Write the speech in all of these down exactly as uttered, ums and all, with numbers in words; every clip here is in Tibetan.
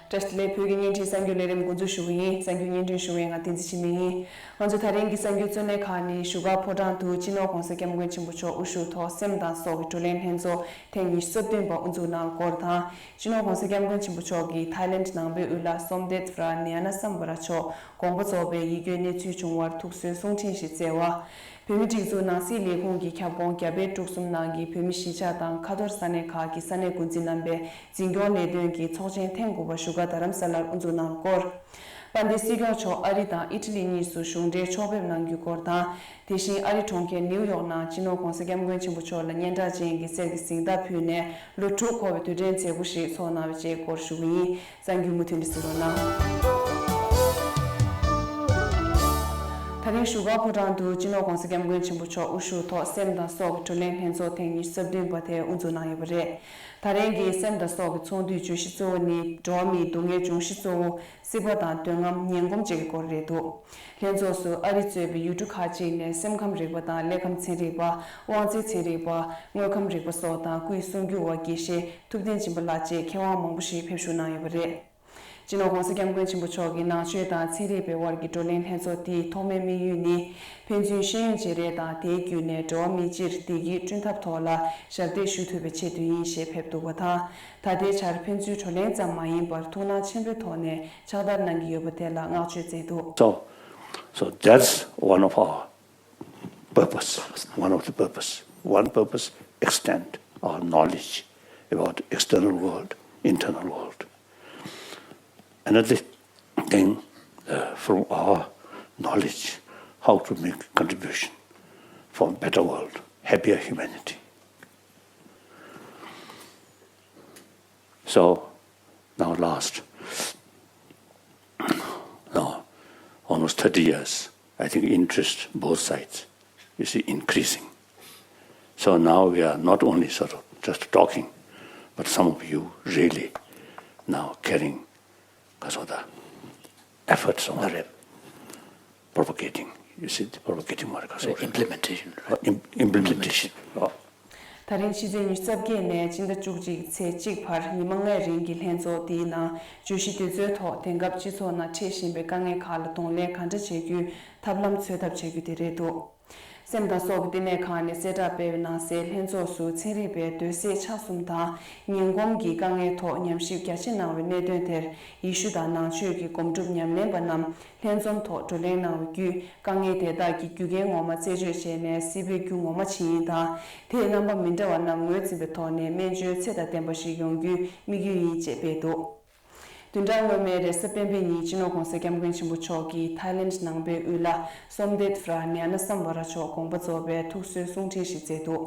བཀྲ་ཤིས་བདེ་ལེགས། བོད་ཀྱི་བརྙན་འཕྲིན་གསར་འགྱུར་ལས་རིམ་འགོ་འཛུགས་ཞུ་གི་ཡིན། གསར་འགྱུར་སྙན་སྒྲོན་ཞུ་བའི་ང་བསྟན་འཛིན་འཆི་མེད་ཡིན། ང་ཚོ་ད་རིང་གི་གསར་འགྱུར་གཙོ་གནད་ཁག་ནི་བཞུགས་སྒར་ཕོ་བྲང་དུ་སྤྱི་ནོར་༧གོང་ས་༧སྐྱབས་མགོན་ཆེན་པོ་མཆོག་དབུ་བཞུགས་ཐོག་སེམས་དང་སྲོག་གི་བགྲོ་གླེང་ལྷན་ཚོགས་ཐེངས་ཉི་ཤུ་རྩ་བདུན་པ་དབུ་འཛུགས་གནང་སྐོར་དང་། སྤྱི་ནོར་༧གོང་ས་༧སྐྱབས་མགོན་ཆེན་པོ་མཆོག་གིས་ཐའི་ལེནྜ་ནང་པའི་དབུ་བླ་སོམ་དེབ་ར་ནེ་ཨ་ན་སམ་བྷ་ར་མཆོག་དགོངས་པ་རྫོགས་པའི་ཡིད་སྐྱོའི་གནས་ཚུལ་བྱུང་བར་ཐུགས་གསོའི་གསུང་འཕྲིན་ཞིག་བསྩལ་བ། བོད་མིའི་སྒྲིག་འཛུགས་ནང་སྲིད་ལས་ཁུངས་ཀྱི་ཁྱབ་ཁོངས་རྒྱ་བལ་འབྲུག་གསུམ་ནང་གི་བོད་མི་གཞིས་ཆགས་དང་ཁ་ཐོར་ས་གནས་ཁག་གི་ས་གནས་འགོ་འཛིན་རྣམ་པའི་འཛིན་སྐྱོང་ལས་དོན་གྱི་ཚོགས་ཆེན་ཐེངས་དགུ་པ་བཞུགས་སྒར་རྡ་རམ་ས་ལར་དབུ་འཛུགས་གནང་སྐོར། དཔལ་ལྡན་སྲིད་སྐྱོང་མཆོག་ཨ་རི་དང་ཨི་ཊ་ལི་གཉིས་སུ་གཞུང་འབྲེལ་ཕྱོགས་ཕེབས་གནང་རྒྱུའི་སྐོར་དང་། དེ་བཞིན་ཨ་རི་གྲོང་ཁྱེར་ནིའུ་ཡོག་ནང་སྤྱི་ནོར་༧གོང་ས་༧སྐྱབས་མགོན་ཆེན་པོ་མཆོག་ལ་སྙན་གྲགས་ཅན་གྱི་གསེར་གྱི་གཟེངས་རྟགས་ཕུལ་ནས་ལོ་དྲུག་འཁོར་བའི་དུས་དྲན་མཛད་སྒོ་ཞིག་ཚོགས་གནང་བའི་བཅས་སྐོར་ཞུ་གི་ཡིན། གསར་འགྱུར་མུ་མཐུད་ནས་གཟིགས་རོགས་གནང་། ད་རིང་བཞུགས་སྒར་ཕོ་བྲང་དུ་སྤྱི་ནོར་༧གོང་ས་༧སྐྱབས་མགོན་ཆེན་པོ་མཆོག་དབུ་བཞུགས་ཐོག་སེམས་དང་སྲོག་གི་བགྲོ་གླེང་ལྷན་ཚོགས་ཐེངས་ཉི་ཤུ་རྩ་བདུན་པ་དེ་དབུ་འཛུགས་གནང་ཡོད་པ་རེད། ད་རིང་གི་སེམས་དང་སྲོག་གི་ཚོགས་འདུའི་བརྗོད་གཞི་གཙོ་བོ་ནི་འགྲོ་བ་མིའི་སྡུག་བསྔལ་འབྱུང་གཞི་གཙོ་བོ་སྲིད་པ་དང་འདོད་རྔམ་ཉེན་སྐོམ་བཅས་ཀྱི་སྐོར་རེད་འདུག་ལྷན་ཚོགས་སུ་ཨ་རི་གཙོས་པའི་ཡུལ་གྲུ་ཁག་ཅིག་ནས་སེམས་ཁམས་རིག་པ་དང་ཀླད་ཁམས་ཚན་རིག་པ། དབང་རྩའི་ཚན་རིག་པ། དངོས་ཁམས་རིག་པ་སོགས་དང་སྐུའི་གསུང་སྒྱུར་བ་དགེ་བཤེས་ཐུབ་བསྟན་སྦྱིན་པ་ལགས་བཅས་མཁས་དབང་མང་པོ་ཞིག་ཕེབས་ཞུགས་གནང་ཡོད་པ་རེད། སྤྱི་ནོར་༧གོང་ས་༧སྐྱབས་མགོན་ཆེན་པོ་མཆོག་གིས་ནང་ཆོས་དང་ཚན་རིག་པའི་དབར་གྱི་བགྲོ་གླེང་ལྷན་ཚོགས་དེའི་ཐོག་མའི་དམིགས་ཡུལ་ནི། ཕན་ཚུན་ཤེས་ཡོན་བརྗེ་རེས་དང་དེའི་བརྒྱུད་ནས་འགྲོ་བ་མིའི་སྤྱིར་བདེ་སྐྱིད་བསྐྲུན་ཐབས་ཐོག་ལ་ཞབས་འདེགས་ཞུ་ཐུབ་པའི་ཆེད་དུ་ཡིན་ཞེས་ཕེབས་འདུག་པ་དང་། ད་ལྟའི་ཆར་ཕན་ཚུན་བགྲོ་གླེང་ཙམ་མ་ཡིན་པར་ཐུགས་སྣང་ཆེན་པོའི་ཐོག་ནས་ཕྱག་བསྟར་གནང་གི་ཡོད་པ་དེ་ལ་བསྔགས་བརྗོད་མཛད་འདུག So, so that's one of our purpose. One of the purpose. One purpose, extend our knowledge about external world, internal world. Another thing, uh, from our knowledge, how to make contribution for a better world, happier humanity. So, now last, now, almost thirty years, I think interest both sides is increasing. So now we are not only sort of just talking, but some of you really now carrying, ကས་ད་efforts on propagating, you see, the propagating མ་རེད་ག་སོ་རེད། Implementation, right? Implementation. ད་རིང་ཕྱི་ཚེས་ཉི་ཤུ་རྩ་བརྒྱད་ནས་སྤྱི་ཟླ་བཅུ་གཅིག་ཚེས་གཅིག་བར་ཉི་མ་ལྔའི་རིང་གི་ལྷན་ཚོགས་འདིའི་ནང་བརྗོད་གཞི་དེ་ཚོའི་ཐོག་དེང་སྐབས་སྤྱི་ཚོགས་ནང་འཕྲད་བཞིན་པའི་དཀའ་ངལ་ཁག་ལ་གདོང་ལེན་ག་འདྲ་བྱེད་རྒྱུའི་ཐབས་ལམ་འཚོལ་ཐབས་བྱ་རྒྱུ་དེ་རེད་འདུག་སེམས་དང་སྲོག་གི་བསྟི་གནས་ཁང་ནས་གསལ་བསྒྲགས་སྤེལ་བའི་ནང་གསལ་ལྷན་ཚོགས་སུ་ཚན་རིག་པའི་སྡོད་སའི་ཆ་གསུམ་དང་ཉིན་གོམས་ཀྱི་དཀའ་ངལ་ཐོག་ཉམས་ཞིབ་རྒྱ་ཆེ་གནང་བའི་གནད་དོན་དེར་ཡེ་ཤུ་དང་ནང་ཆོས་ཀྱི་སྒོམ་སྒྲུབ་ཉམས་ལེན་པ་རྣམས་ལྷན་འཛོམས་ཐོག་བགྲོ་གླེང་གནང་བའི་བརྒྱུད་དཀའ་ངལ་དེ་དག་གི་རྒྱུ་རྐྱེན་ངོ་མ་རྩད་གཅོད་བྱས་ནས་སྲིད་པའི་རྒྱུ་ངོ་མ་ཇི་ཡིན་དང་དེས་རྣམ་པ་མི་འདྲ་བ་རྣམས་ངོས་འཛིན་པའི་ཐོག་ནས་སྨན་བཅོས་ཚད་དང་ལྡན་པ་ཞིག་ཡོང་རྒྱུའི་དམིགས་ཡུལ་ཡིན་ཅེས་སྤེལ་འདུག་བདུན་ཕྲག་སྔོན་མའི་རེས་གཟའ་སྤེན་པའི་ཉིན་སྤྱི་ནོར་༧གོང་ས་༧སྐྱབས་མགོན་ཆེན་པོ་མཆོག་གིས་ཐའི་ལེནྜ་ནང་པའི་དབུ་བླ་སོམ་དེབ་ར་ནེ་ཨ་ན་སམ་བྷ་ར་མཆོག་དགོངས་པ་རྫོགས་པའི་ཐུགས་གསོའི་གསུང་འཕྲིན་ཞིག་བསྩལ་འདུག་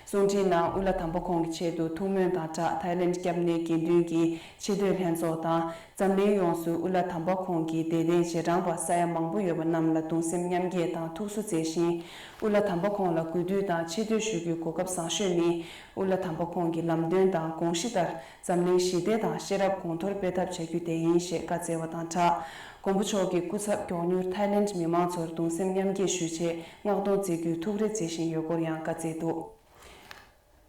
གསུང་འཕྲིན་ནང་དབུ་བླ་དམ་པ་ཁོང་གི་ཆེད་དུ་ཐུགས་སྨོན་དང་སྦྲགས་ཐའི་ལེནྜ་སྐྱབས་གནས་དགེ་འདུན་གྱི་ཆེ་བསྟོད་ལྷན་ཚོགས་དང་འཛམ་གླིང་ཡོངས་སུ་དབུ་བླ་དམ་པ་ཁོང་གི་དད་ལྡན་རྗེས་འབྲང་པ་ས་ཡ་མང་པོ་ཡོད་པ་རྣམས་ལ་གདུང་སེམས་མཉམ་སྐྱེད་དང་ཐུགས་གསོ་མཛད་ཤིང་། དབུ་བླ་དམ་པ་ཁོང་ལ་གུས་འདུད་དང་ཆེ་བསྟོད་ཞུ་རྒྱུའི་གོ་སྐབས་བཟང་ཤོས་ནི་དབུ་བླ་དམ་པ་ཁོང་གི་ལམ་སྟོན་དང་དགོངས་གཞི་ལྟར། འཛམ་གླིང་ཞི་བདེ་དང་ཤེས་རབ་གོང་མཐོར་སྤེལ་ཐབས་བྱ་རྒྱུ་དེ་ཡིན་ཞེས་བཀའ་སྩལ་བ་དང་སྦྲགས། མགོན་པོ་མཆོག་གི་སྐུ་ཚབ་མགྱོགས་མྱུར་ཐའི་ལེནྜ་མི་མང་ཚོར་གདུང་སེམས་མཉམ་སྐྱེད་ཞུ་ཆེད་མངགས་གཏོང་མཛད་རྒྱུའི་ཐུགས་རེ་མཛད་བཞིན་ཡོད་སྐོར་ཡང་བཀའ་སྩལ་འདུག་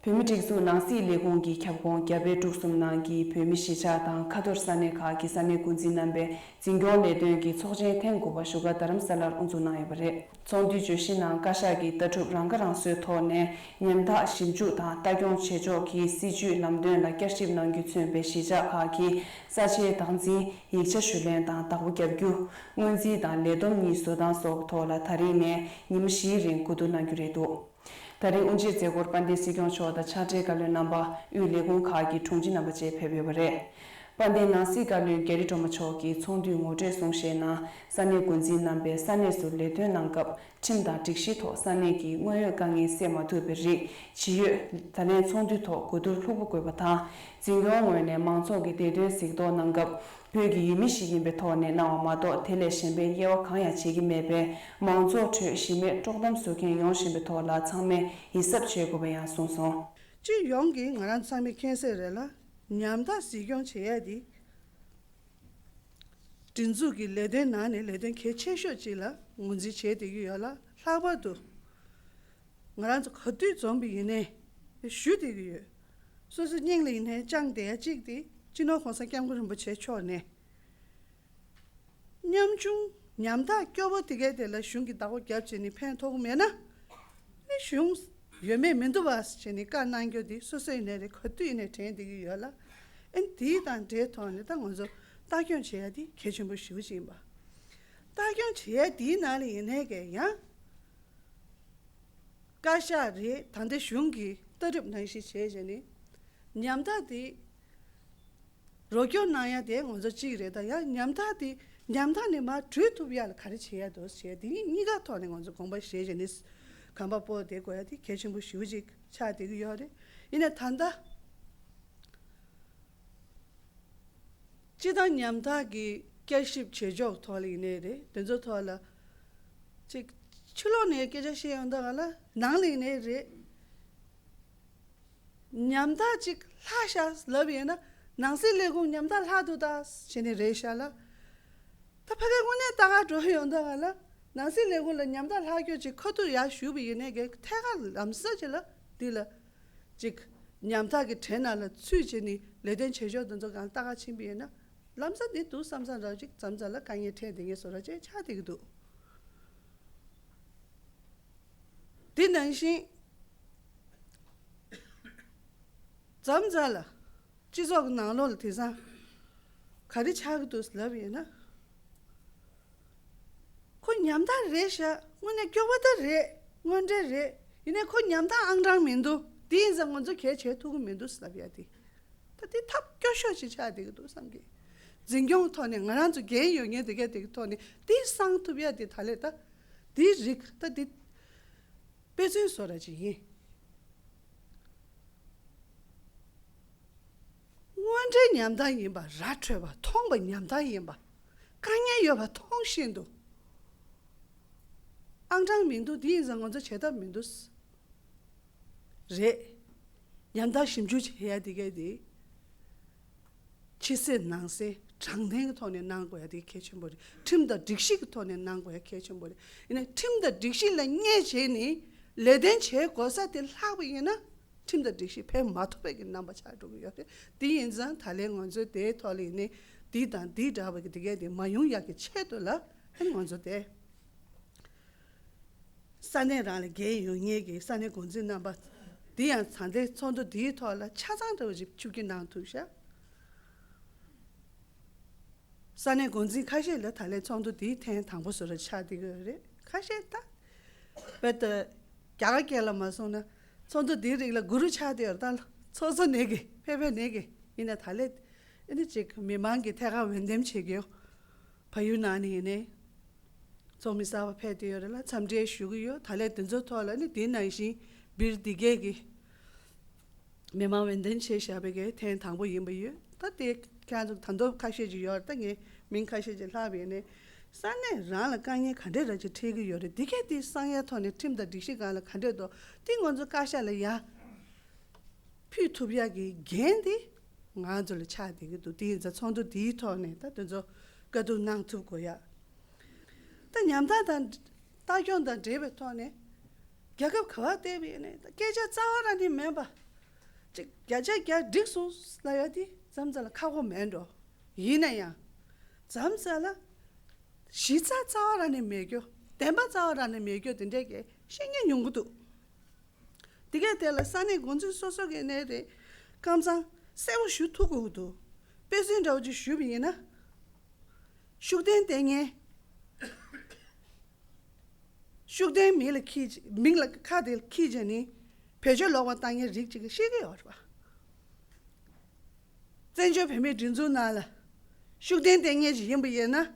བོད་མིའི་སྒྲིག་འཛུགས་ནང་སྲིད་ལས་ཁུངས་ཀྱི་ཁྱབ་ཁོངས་རྒྱ་བལ་འབྲུག་གསུམ་ནང་གི་བོད་མི་གཞིས་ཆགས་དང་ཁ་ཐོར་ས་གནས་ཁག་གི་ས་གནས་འགོ་འཛིན་རྣམ་པའི་འཛིན་སྐྱོང་ལས་དོན་གྱི་ཚོགས་ཆེན་ཐེངས་དགུ་པ་བཞུགས་སྒར་རྡ་རམ་ས་ལར་དབུ་འཛུགས་གནང་ཡོད་པ་རེད། ཚོགས་འདུའི་བརྗོད་གཞི་ནང་བཀའ་ཤག་གི་ལྟ་གྲུབ་རང་ཁ་རང་གསོའི་ཐོག་ནས་ཉམ་ཐག་ཞིབ་འཇུག་དང་ལྟ་སྐྱོང་བྱེད་ཕྱོགས་ཀྱི་སྲིད་བྱུས་ལམ་སྟོན་ལ་བསྐྱར་ཞིབ་གནང་རྒྱུས་མཚོན་པའི་གཞིས་ཆགས་ཁག་གི་ས་ཆའི་བདག་འཛིན། ཡིག་ཆ་ཞུ་ལེན་དང་བདག་པོ་བརྒྱབ་རྒྱུ། སྔོན་རྩིས་དང་ལས་བསྡོམས་གཉིས་བཟོ་སྟངས་སོགས་ཐོག་ལ་ད་རིང་ནས་ཉིན་མ་བཞིའི་རིང་གོ་བསྡུར་གནང་རྒྱུ་རེད་འདུག་ད་རིང་དབུ་འབྱེད་མཛད་སྒོར་དཔལ་ལྡན་སྲིད་སྐྱོང་མཆོག་དང་ཕྱག་སྦྲེལ་བཀའ་བློན་རྣམ་པ། དབུས་ལས་ཁུངས་ཁག་གི་དྲུང་ཆེ་རྣམ་པ་བཅས་ཕེབས་ཡོད་པ་རེད། དཔལ་ལྡན་ནང་སྲིད་བཀའ་བློན་རྒྱ་རི་སྒྲོལ་མ་མཆོག་གིས་ཚོགས་འདུའི་ངོ་སྤྲོད་གསུང་བཤད་ནང་ས་གནས་འགོ་འཛིན་རྣམ་པས་ས་གནས་སུ་ལས་དོན་གནང་སྐབས་ཁྲིམས་དང་སྒྲིག་གཞིའི་ཐོག་ས་གནས་ཀྱི་དངོས་ཡོད་དཀའ་ངལ་སེལ་མ་ཐུབ་པའི་རིགས་ཇི་ཡོད་ད་ལན་ཚོགས་འདུའི་ཐོག་གོ་བསྡུར་ལྷུག་པོ་དགོས་པ་དང་། འཛིན་སྐྱོང་ངོས་ནས་མང་ཚོགས་ཀྱི་བདེ་དོན་གཟིགས་རྟོག་གནང་སྐབས་བོད་ཀྱི་ཡུལ་མི་ཞིག་ཡིན་པའི་ཐོག་ནས་གནང་བ་མ་གཏོགས་དེ་ལས་གཞན་པའི་དབྱེ་བ་གང་ཡང་བྱེད་ཀྱི་མེད་པས་མང་ཚོགས་ཁྲོད་གཞི་མེད་དཀྲོག་གཏམ་བཟོ་མཁན་ཡོང་བཞིན་པའི་ཐོག་ལ་ཚང་མས་ཡིད་གཟབ་བྱེད་དགོས་པ་ཡང་གསུངས་སོང་། སྤྱི་ཡོངས་ཀྱིས་ང་རང་ཚང་མས་མཁྱེན་གསལ་རེད་ལ། ཉམ་ཐག་གཟིགས་སྐྱོང་བྱེད་ཡ་དེ། སྒྲིག་འཛུགས་ཀྱི་ལས་དོན་ནང་ནས་ལས་དོན་གལ་ཆེ་ཤོས་ཅིག་ལ་ངོས་འཛིན་བྱེད་བསྡད་ཀྱི་ཡོད་ལ། ལྷག་པར་དུ་ང་རང་ཚོ་ག་དུས་འཛོམས་པ་ཡིན་ནའི་ཞུ་བསྡད་ཀྱི་ཡོད། སོ་སོའི་སྙིང་ལ་ཡིན་ནའི་བཅངས་བསྡད་ཡ་གཅིག་དེ་ སྤྱི་ནོར་༸གོང་ས་༸སྐྱབས་མགོན་རིན་པོ་ཆེ་མཆོག་ནས། ཉམ་ཆུང་ཉམ་ཐག་སྐྱོ་བོ་དེ་གའི་དེ་ལ་གཞུང་གིས་བདག་པོ་བརྒྱབ་བྱས་ནས་ཕན་ཐོགས་ཀྱི་མེད་ན། ཨ་ནི་གཞུང་ཡོད་མེད་མི་འདུག་པ་བྱས་ནས་བཀའ་གནང་རྒྱུ་དེ་སོ་སོ་ཡིན་ནའི་རེད། ག་དུས་ཡིན་ནའི་དྲན་བསྡད་ཀྱི་ཡོད་ལ། ཨ་ནི་དེའི་དང་འབྲེལ་ཐོག་ནས་ད་ང་ཚོ་ལྟ་སྐྱོང་བྱེད་ཡ་དེ་གལ་ཆེན་པོ་ཞེ་པོ་ཅིག་ཡིན་པ། ལྟ་སྐྱོང་བྱེད་ཡ་དེའི་ནང་ལ་ཡིན་ནའི་གས་ཡང་བཀའ་ཤག་རེད། ད་ལྟ་གཞུང་གི་ལྟ་གྲུབ་ནང་བཞིན་བྱས་བྱས་ནས་ཉམ་ཐག་དེ། རོགས་སྐྱོར་གནང་ཡ་དེ་ང་ཚོ་གཅིག་རེད། ད་ཡང་ཉམ་ཐག་དེ་ཉམ་ཐག་ནས་མར་བགྲོད་ཐུབ་ཡ་ལ་ག་རེ་བྱེད་ཡ་འདུག་ཟེར་དེ་གཉིས་ཀ་ཐོག་ནས་ང་ཚོ་དགོངས་པ་བཞེས་བྱས་ནས་གོམ་པ་སྤོས་བསྡད་དགོས་ཡ་དེ་གལ་ཆེན་པོ་ཞེ་པོ་ཅིག་ཆགས་བསྡད་ཀྱི་ཡོད་རེད། ཡིན་ནའི་ད་ལྟ་སྤྱི་བཏང་ཉམ་ཐག་གི་བསྐྱར་ཞིབ་བྱེད་ཕྱོགས་ཐོག་ལ་ཡིན་ནའི་རེད། དེ་ཚོ་ཐོག་ལ་ཅིག་ཕྱི་ལོགས་ནས་སྐད་ཆ་བཤད་ཡོང་དུས་ག་ལ་ནང་ལ་ཡིན་ནའི་རེད། ཉམ་ཐག་ཅིག་ལྷག་ཤག་ལབ་ཡིན་ན། ནང་སྲིད་ལས་ཁུངས་ཉམ་ཐག་ལྷག་འདུག་ད་བྱས་ནས་རེད་ཤག་ལ། ད་ཕ་གའི་དངོས་གནས་ལྟ་ག་འགྲོ་ཡོང་དུས་ག་ལ་ནང་སྲིད་ལས་ཁུངས་ལ་ཉམ་ཐག་ལྷག་རྒྱུ་ཅིག་ཁ་ཐུག་ཡར་ཞུས་པ་ཡིན་ནའི་གི་ཐད་ཀར་ལམ་སང་ཅིག་ལ་འདི་ལ་ཅིག་ཉམ་ཐག་གི་གྲས་ནང་ལ་ཚུད་བྱས་ནས་ལས་དོན་བྱེད་ཕྱོགས་དེ་ཚོ་གང་ལྟ་ག་ཕྱིན་པ་ཡིན་ན། ལམ་སང་འདི་འདུག་བསམ་བསམ་ར་ཅིག་མཚམས་མཚམས་ལ་དཀའ་ངལ་འཕྲད་བསྡད་མཁན་བཟོ་འདྲ་ཅིག་ཆགས་བསྡད་ཀྱི་འདུག་དེ་ནང་བཞིན་མཚམས་མཚམས་ལ་སྤྱི་ཚོགས་ཀྱི་ནང་ལོགས་ལ་དེང་སང་ག་རེ་ཆགས་ཀྱི་འདུག་ལབ་ཡིན་ན། ཁོ་ཉམ་ཐག་རེད་ཤག་དངོས་གནས་སྐྱོ་བོ་ད་རེད། དངོས་འབྲེལ་རེད། ཡིན་ནའི་ཁོ་ཉམ་ཐག་ཨང་གྲངས་མི་འདུག་དེ་ཡིན་ཙང་ང་ཚོ་གལ་བྱེད་ཐུབ་ཀྱི་མི་འདུག་ལབ་ཡ་དེ། ད་དེ་ཐབས་སྐྱོ་ཤོས་ཤིག་ཆགས་བསྡད་ཀྱི་འདུག་བསམ་གི། འཛིན་སྐྱོང་ཐོག་ནས་ང་རང་ཚོ་འགན་ཡོད་མཁན་དེ་གས་དེ་གི་ཐོག་ནས་དེ་གསང་ཐུབ་ཡ་དེ་ད་ལས་ད་དེ་རིགས་ད་དེ་དཔེ་མཚོན་བཟོ་འདྲ་ཅིག་ཡིན། དངོས་འབྲེལ་ཉམ་ཐག་ཡིན་པ་ར་འཕྲོད་པ་མཐོང་པ་ཉམ་ཐག་ཡིན་པ། དཀའ་ངལ་ཡོད་པ་མཐོང་བཞིན་དུ། ཨང་གྲངས་མི་འདུག་དེ་ཡིན་ཙང་ང་ཚོ་བྱེད་ཐབས་མི་འདུག་རེད། ཉམ་ཐག་ཞིབ་འཇུག་བྱེད་ཡ་དེ་གས་དེ། ཕྱི་གསལ་ནང་གསལ་དྲང་བདེན་གྱི་ཐོག་ནས་གནང་དགོས་ཡ་དེ་གལ་ཆེན་པོ་རེད། ཁྲིམས་དང་སྒྲིག་གཞི་གི་ཐོག་ནས་གནང་དགོས་ཡ་གལ་ཆེན་པོ་རེད། ཡིན་ནའི་ཁྲིམས་དང་སྒྲིག་གཞི་ལ་བརྙས་བྱས་ནས་ལས་དོན་བྱེད་དགོས་ས་དེ་ལྷག་པ་ཡིན་ན། ཁྲིམས་དང་སྒྲིག་གཞི་ཕན་མ་ཐོགས་པའི་གི་རྣམ་པ་ཆགས་འགྲོ་གི་ཡོད་རེད། དེ་ཡིན་ཙང་ད་ལན་ང་ཚོའི་དེའི་ཐོག་ལ་ཡིན་ནའི་འདི་དང་འདི་འདྲ་བ་གི་དེ་གས་དེ་མ་ཡོང་ཡག་གི་ཆེད་དུ་ལ་ཨ་ནི་ང་ཚོ་དེ། ས་གནས་རང་ལ་འགན་ཡོད་མཁན་གྱི་ས་གནས་འགོ་འཛིན་རྣམ་པ་འདི་ཡང་ད་ལྟའི་ཚོགས་འདུ་འདིའི་ཐོག་ལ་ཆ་ཚང་འདྲ་བོ་ཞིག་ཆིབས་བསྒྱུར་གནང་ཐུབ་ཤག་ས་གནས་འགོ་འཛིན་ཁ་ཤས་ལ་ད་ལན་ཚོགས་འདུ་འདིའི་ཐེངས་དང་པོ་བཟོ་འདྲ་ཆགས་བསྡད་ཀྱི་ཡོད་རེད། ཁ་ཤས་ད་དཔེ་ད་རྒྱ་གར་སྐད་ལ་མ་སོང་ན་ཚོགས་འདུ་འདིའི་རིགས་ལ་གུ་རུ་ཆགས་བསྡད་ཡོད་རེད། ད་ཚོགས་གཙོ་ནས་གི་ཕེབས་ཕེབས་ནས་གི་ཡིན་ན་ད་ལན་ཨ་ནི་ཅིག་མི་མང་གི་ཐད་ཀར་འོས་འདེམས་བྱེད་མཁན། བལ་ཡུལ་ནང་ནས་ཡིན་ནའི་ཚོགས་མི་གསར་པ་ཕེབས་བསྡད་ཡོད་རེད་ལ། འཚམས་འདྲི་ཞུ་གི་ཡོད། ད་ལན་དེ་ཚོའི་ཐོག་ལ་ནི་དེ་ནང་བཞིན་སྦིར་འདི་གས་ཀྱི་མི་མང་འོས་འདེམས་བྱས་བཞག་པའི་གི་ཐེངས་དང་པོ་ཡིན་པ་ཡོད། ད་དེ་ཁྱེད་ཚོ་ད་དུང་ཁ་ཤས་ཅིག་ཡོད་རེད། ད་ངས་མིང་ཁ་ཤས་ཅིག་ལྷག་པ་ཡིན་ནའི་ས་གནས་རང་ལ་དཀའ་ངལ་ག་འདྲས་ར་ཅིག་འཕྲད་ཀྱི་ཡོད་རེད། འདི་གས་དེ་གསང་ཡ་ཐོག་ནས་ཁྲིམས་དང་སྒྲིག་གཞི་སྒང་ལ་ག་འདྲས་འདུག་དེ་ང་ཚོ་བཀའ་ཤག་ལ་ཡ། ཕུལ་ཐུབ་ཡག་གི་འགན་དེ་ང་ཚོ་ལ་ཆགས་བསྡད་ཀྱི་འདུག་དེ་ཡིན་ཙང་ཚོགས་འདུ་འདིའི་ཐོག་ནས་ད་དེ་ཚོ་བཀའ་བསྡུར་གནང་ཐུབ་དགོས་ཡ། ད་ཉམ་ཐག་དང་ལྟ་སྐྱོང་དང་འབྲེལ་བའི་ཐོག་ནས་རྒྱལ་ཁབ་ག་བ་བལྟས་པ་ཡིན་ནའི་ད་སྐད་ཆ་རྩ་བ་རང་ནས་མེད་པ། ཅིག་བརྒྱ་ཆ་བརྒྱ་འགྲིག་སོང་ལབ་ཡ་དེ་མཚམས་མཚམས་ལ་ཁག་པོ་མེད་འགྲོ། ཡིན་ན་ཡང་མཚམས་མཚམས་ལ་གཞི་རྩ་རྩ་བ་རང་ནས་མེད་རྒྱུ། བདེན་པ་རྩ་བ་རང་ནས་མེད་རྒྱུ་དེ་འདྲས་ཀྱི་བཤད་མཁན་ཉུང་གི་འདུག་དེ་གས་དེ་ལ་ས་གནས་འགོ་འཛིན་སོ་སོ་གི་ནས་རེད། ཀམ་ཚང་གསལ་པོ་ཞུ་ཐུབ་དགོས་ཀྱི་འདུག་དཔེ་མཚོན་འདྲ་བོ་ཅིག་ཞུས་པ་ཡིན་ན། ཤུགས་ལྡན་ལྟས་ངན། ཤུགས་ལྡན་མིང་ལ་ཁྱི་མིང་ལ་ཁ་དེ་ཁྱི་བྱས་ནས་བེད་སྤྱོད་ལོག་པ་བཏང་མཁན་རིགས་ཅིག་ཤེས་ཀྱི་ཡོད་རེད་པ། བཙན་བྱོལ་བོད་མིའི་སྒྲིག་འཛུགས་ནང་ལ་ཤུགས་ལྡན་ལྟས་ངན་ཞིག་ཡིན་པ་ཡིན་ན།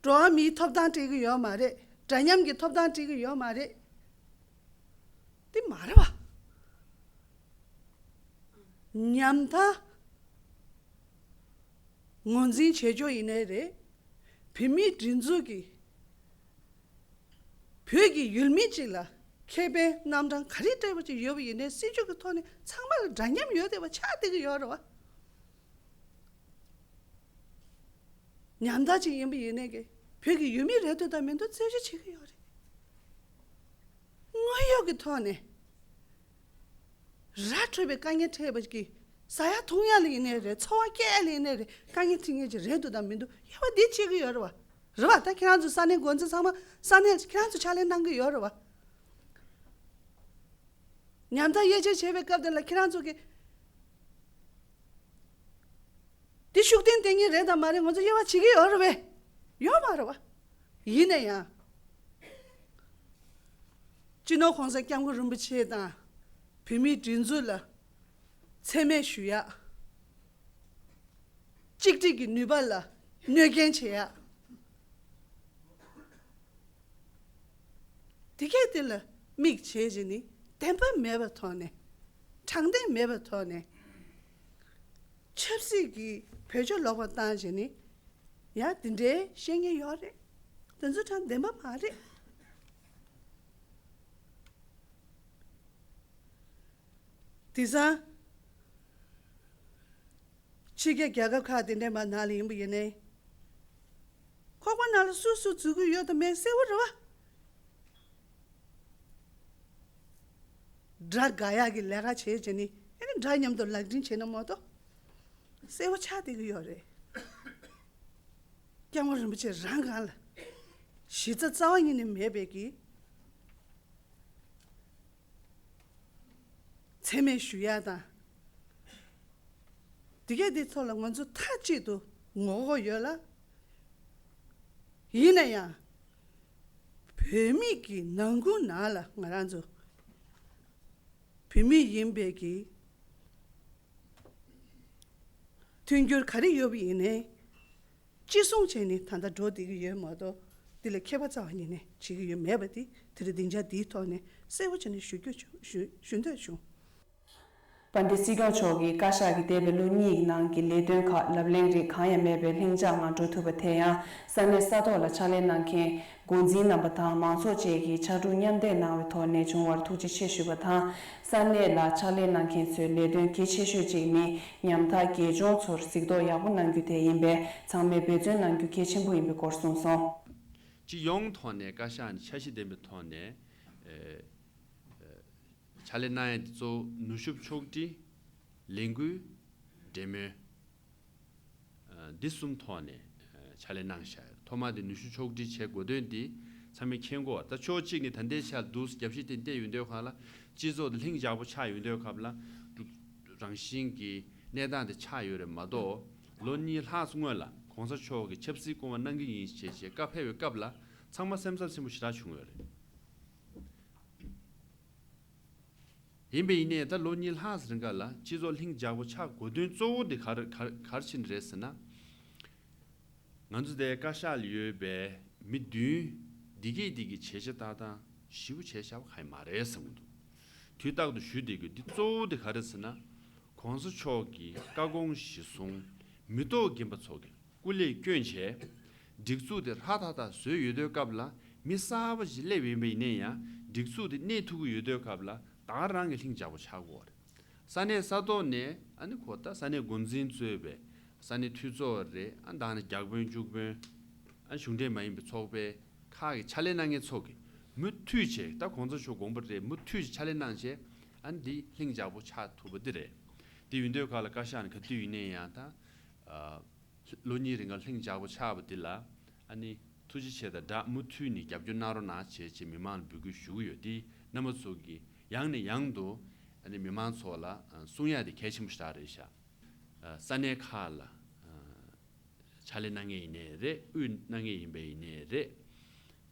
འགྲོ་བ་མིའི་ཐོབ་ཐང་སྤྲད་ཀྱི་ཡོད་མ་རེད། འདྲ་མཉམ་གྱི་ཐོབ་ཐང་སྤྲད་ཀྱི་ཡོད་མ་རེད། དེ་མ་རེད་བ། ཉམ་ཐག་ངོས་འཛིན་བྱེད་ཕྱོགས་ཡིན་ནའི་རེད། བོད་མིའི་སྒྲིག་འཛུགས་ཀྱི་བོད་ཀྱི་ཡུལ་མི་གཅིག་ལ་ཁེ་ཕན་རྣམ་གྲངས་ག་རེ་སྤྲད་པ་ཅིག་ཡོད་པ་ཡིན་ནའི་སྲིད་ཇུས་ཀྱི་ཐོག་ནས་ཚང་མ་ལ་འདྲ་མཉམ་ཡོད་བསྡད་པ་ཆགས་བསྡད་ཀྱི་ཡོད་རེད་བ། ཉམ་ཐག་ཅིག་ཡིན་པ་ཡིན་ནའི་གི་བོད་ཀྱི་ཡུལ་མི་རེད་འདུག་དང་མི་འདུག་རྩད་གཅོད་བྱེད་ཀྱི་ཡོད་རེད། དངོས་ཡོད་ཀྱི་ཐོག་ནས་ར་འཕྲོད་པའི་དཀའ་ངལ་འཕྲད་པ་ཅིག་ ཟ་ཡ་འཐུང་ཡ་ལ་ཡིན་ནའི་རེད། འཚོ་བ་སྐྱེལ་ཡ་ལ་ཡིན་ནའི་རེད། དཀའ་ངལ་འཕྲད་མཁན་ཅིག་རེད་འདུག་དང་མི་འདུག་དབྱེ་བ་འདི་ཕྱེ་གི་ཡོད་རེད་བ། རེད་བ། ད་ཁྱེད་རང་ཚོ་ས་གནས་འགོ་འཛིན་ཚང་མ་ས་གནས་ཁྱེད་རང་ཚོ་ཕྱག་ལས་གནང་གི་ཡོད་རེད་བ། ཉམ་ཐག་དབྱེ་འབྱེད་བྱེད་པའི་སྐབས་དེ་ལ་ཁྱེད་རང་ཚོ་གི་འདི་ཤུགས་ལྡན་བསྟེན་མཁན་རེད་དང་མ་རེད། ང་ཚོ་དབྱེ་བ་ཕྱེ་གི་ཡོད་རེད་བས། ཡོད་མ་རེད་བ། ཡིན་ན་ཡང་། སྤྱི་ནོར་༸གོང་ས་༸སྐྱབས་མགོན་རིན་པོ་ཆེ་དང་བོད་མིའི་སྒྲིག་འཛུགས་ལ་མཚན་སྨད་ཞུ་ཡག་གཅིག་སྒྲིལ་གྱི་ནུས་པ་ལ་གནོད་སྐྱོན་བྱེད་ཡག་དེ་གས་དེ་ལ་དམིགས་བྱས་བྱས་ནས་བདེན་པ་མེད་པའི་ཐོག་ནས། དྲང་བདེན་མེད་པའི་ཐོག་ནས་ཆབ་སྲིད་ཀྱི་བེད་སྤྱོད་ལོག་པ་བཏང་བྱས་ནས་ཡ་དེ་འདྲའི་བཤད་མཁན་ཡོད་རེད། དེ་ཚོ་དྲང་བདེན་པ་མ་རེད། དེང་སང་ཕྱི་རྒྱལ་རྒྱལ་ཁབ་ཁག་དེ་འདྲའི་མ་ནང་ལ་ཡིན་པ་ཡིན་ནའི། ཁོག་པ་ནང་ལ་སུ་སུ་འཛུལ་གི་ཡོད་དང་མེད་གསལ་བོ་རེད་བ། དགྲ་དགའ་ཡག་གི་ལས་ཀ་བྱེད་བྱས་ནས་ཨེ་ནི་དགྲ་མཉམ་དུ་ལག་འབྲེལ་བྱས་ན་མ་གཏོགས་གསལ་བོ་ཆགས་བསྡད་ཀྱི་ཡོད་རེད། སྐྱབས་མགོན་རིན་པོ་ཆེ་རང་སྒང་ལ་གཞི་རྩ་རྩ་བ་ཉིད་ནས་མེད་པའི་གི་མཚན་སྨད་ཞུ་ཡག་དང་། དེ་གས་དེ་ཐོག་ལ་ང་ཚོ་མཐའ་གཅིག་ཏུ་ངོ་རྒོལ་ཡོད་ལ། ཡིན་ན་ཡང་། བོད་མི་གི་ནང་ཁུལ་ནང་ལ་ང་རང་ཚོ་བོད་མི་ཡིན་པའི་གི་མཐུན་འགྱུར་ག་རེ་ཡོད་པ་ཡིན་ནའི། གཅིག་མཚུངས་བྱས་ནས་ད་ལྟ་འགྲོ་བསྡད་ཀྱི་ཡོད་མ་གཏོགས། འདི་ལ་ཁྱད་པར་རྩ་བ་ཉིད་ནས་བྱེད་ཀྱི་ཡོད་མེད་པ་དེ་དེ་རིང་སྡིངས་ཆ་འདིའི་ཐོག་ནས་གསལ་པོ་བྱས་ནས་ཞུ་རྒྱུ་བྱུང་། ཞུ་ཞུ་འདོད་བྱུང་། དཔལ་ལྡན་སྲིད་སྐྱོང་མཆོག་གིས་བཀའ་ཤག་གིས་འདས་པའི་ལོ་གཉིས་ཀྱི་ནང་གི་ལས་དོན་ཁག་ལབ་གླེང་རིགས་གང་ཡང་མེད་པའི་ལྷིང་འཇགས་ངང་འགྲོ་ཐུབ་པ་དེ་ཡང་ས་གནས་ས་ཐོག་ལ་ཕྱག་ལས་གནང་མཁན་འགོ་འཛིན་རྣམ་པ་དང་མང་ཚོགས་བཅས་ཀྱིས་ཕྱར་གྲུ་མཉམ་འདེགས་གནང་བའི་ཐོག་ནས་བྱུང་བར་ཐུགས་རྗེ་ཆེ་ཞུས་པ་དང་། ས་གནས་ལ་ཕྱག་ལས་གནང་མཁན་ཚོའི་ལས་དོན་གལ་ཆེ་ཤོས་གཅིག་ནི་ཉམ་ཐག་རྒས་གཅོང་ཚོར་གཟིགས་རྟོག་ཡག་པོ་གནང་རྒྱུ་དེ་ཡིན་པས། ཚང་མས་འབད་བརྩོན་གནང་རྒྱུ་གལ་ཆེན་པོ་ཡིན་པའི་སྐོར་གསུངས་སོང་། སྤྱི་ཡོངས་ཐོག་ནས་བཀའ་ཤག་ནས་འཆར་གཞི་ལྡན་པའི་ཐོག་ནས། ཨེ། ཨེ། ཕྱག་ལས་གནང་ཡ་དེ་གཙོ་བོ་ནུབ་ཕྱོགས་ཕྱོགས་སྒྲིག་ལས་འགུལ་འབྲེལ་མོལ། ཨ། འདི་གསུམ་ཐོག་ནས་ཨ་ཕྱག་ལས་གནང་བཞག་ཡོད། ཐོག་མ་དེ་ནུབ་ཕྱོགས་ཕྱོགས་སྒྲིག་བྱེད་དགོས་དོན་འདི་ཚང་མས་མཁྱེན་གྱི་ཡོད། ད་ཕྱོགས་གཅིག་ནས་ད་ལྟའི་ཆར་འདུག་རྒྱབ་བཤིག་དེ་བལྟས་ཡོང་དུས་སྐབས་ལ་སྤྱི་ཚོགས་དེ་ལྷིང་འཇགས་པོ་ཆགས་ཡོང་དུས་སྐབས་ལ་རང་བཞིན་གྱི་གནས་སྟངས་དེ་ཆགས་ཡོད་རེད་མ་གཏོགས། ལོ་གཉིས་ལྷག་སྔོན་ལ་གོང་ས་མཆོག་གིས་ཆབ་སྲིད་སྐུལ་མ་གནང་གི་ཡིན་ཞེས་བྱས་བཀའ་ཕེབས་པའི་སྐབས་ལ་ཚང་མ་སེམས་འཚབ་ཆེན་པོ་ཞེ་དྲག་བྱུང་ཡོད་རེད། ཡིན་པ་ཡིན་ནའི་ད་ལོ་གཉིས་ལྷག་ཙམ་རིང་ག་ལ་སྤྱི་ཚོགས་ལྷིང་འཇགས་པོ་ཆགས་དགོས་དོན་གཙོ་བོ་དེ་ག་རེ་ག་རེ་ག་རེ་བྱས་ནས་རེད་ཟེར་ན། ང་ཚོ་དེ་བཀའ་ཤག་ལ་ཡོད་པའི་མི་བདུན་འདི་གས་འདི་གས་བྱས་རྗེས་ཏག་ཏག་ཞེ་པོ་བྱས་བཞག་པ་གང་ཡང་མ་རེད་བསམ་གྱི་འདུག་དུས་རྟག་ཏུ་ཞུ་བསྡད་དགོས་འདི་གཙོ་བོ་དེ་ག་རེ་ཟེར་ན། གོང་ས་མཆོག་གི་བཀའ་དགོངས་གཞིར་བཟུང་མི་ཐོག་རྒན་པ་ཚོ་གི་སྐུ་ལས་བསྐྱོན་བྱས། སྒྲིག་འཛུགས་དེ་ཧྲ་ཐག་ཐག་བཟོས་ཡོད་དུས་སྐབས་ལ་མི་གསར་པ་ཞིག་སླེབས་ཡིན་པ་ཡིན་ན་ཡང་སྒྲིག་འཛུགས་དེ་གནས་ཐུབ་ཀྱི་ཡོད་དུས་སྐབས་ལ་ད་ག་རང་གི་ལྷིང་འཇགས་པོ་ཆགས་དགོས་རེད། ས་གནས་ས་ཐོག་ནས་ཨ་ནི་ཁོ་ད་ས་གནས་འགོ་འཛིན་གཙོས་པའི་ས་གནས་འཐུས་ཚོགས་རེད། ཨ་ནི་ད་ནི་བརྒྱ་དཔོན་བཅུ་དཔོན། ཨ་ནི་གཞུང་འབྲེལ་མ་ཡིན་པའི་ཚོགས་པའི་ཁག་གི་ཕྱག་ལས་གནང་མཁན་ཚོ་གིས་མུ་མཐུད་བྱས་ད་གོང་ས་མཆོག་དགོངས་པ་རེད། མུ་མཐུད་བྱས་ཕྱག་ལས་གནང་བྱས་ཨ་ནི་འདི་ལྷིང་འཇགས་པོ་ཆགས་ཐུབ་པ་འདི་རེད། དེ་ཡིན་དུས་ག་ལ་བཀའ་ཤག་ནས་ག་དུས་ཡིན་ནའི་ཡང་ད། ཨ། ལོ་གཉིས་རིང་ག་ལྷིང་འཇགས་པོ་ཆགས་པ་འདི་ལ་ཨ་ནི་ཐུགས་རྗེ་ཆེ་དང་སྦྲགས་མུ་མཐུད་ནས་རྒྱབ་སྐྱོར་གནང་རོགས་གནང་བྱས་བྱས་མི་མང་ལ་འབོད་སྐུལ་ཞུ་གི་ཡོད། འདི་རྣམ་པ་ཚོ་གིས་ཡང་ནས་ཡང་དུ་ཨ་ནི་མི་མང་ཚོ་ལ་གསུང་ཡ་དེ་གལ་ཆེན་པོ་ཞེ་དྲག་རེད་ཤག་ས་གནས་ཁག་ལ་ཕྱག་ལས་གནང་མཁན་ཡིན་ནའི་རེད། དབུས་གནང་མཁན་ཡིན་པ་ཡིན་ནའི་རེད།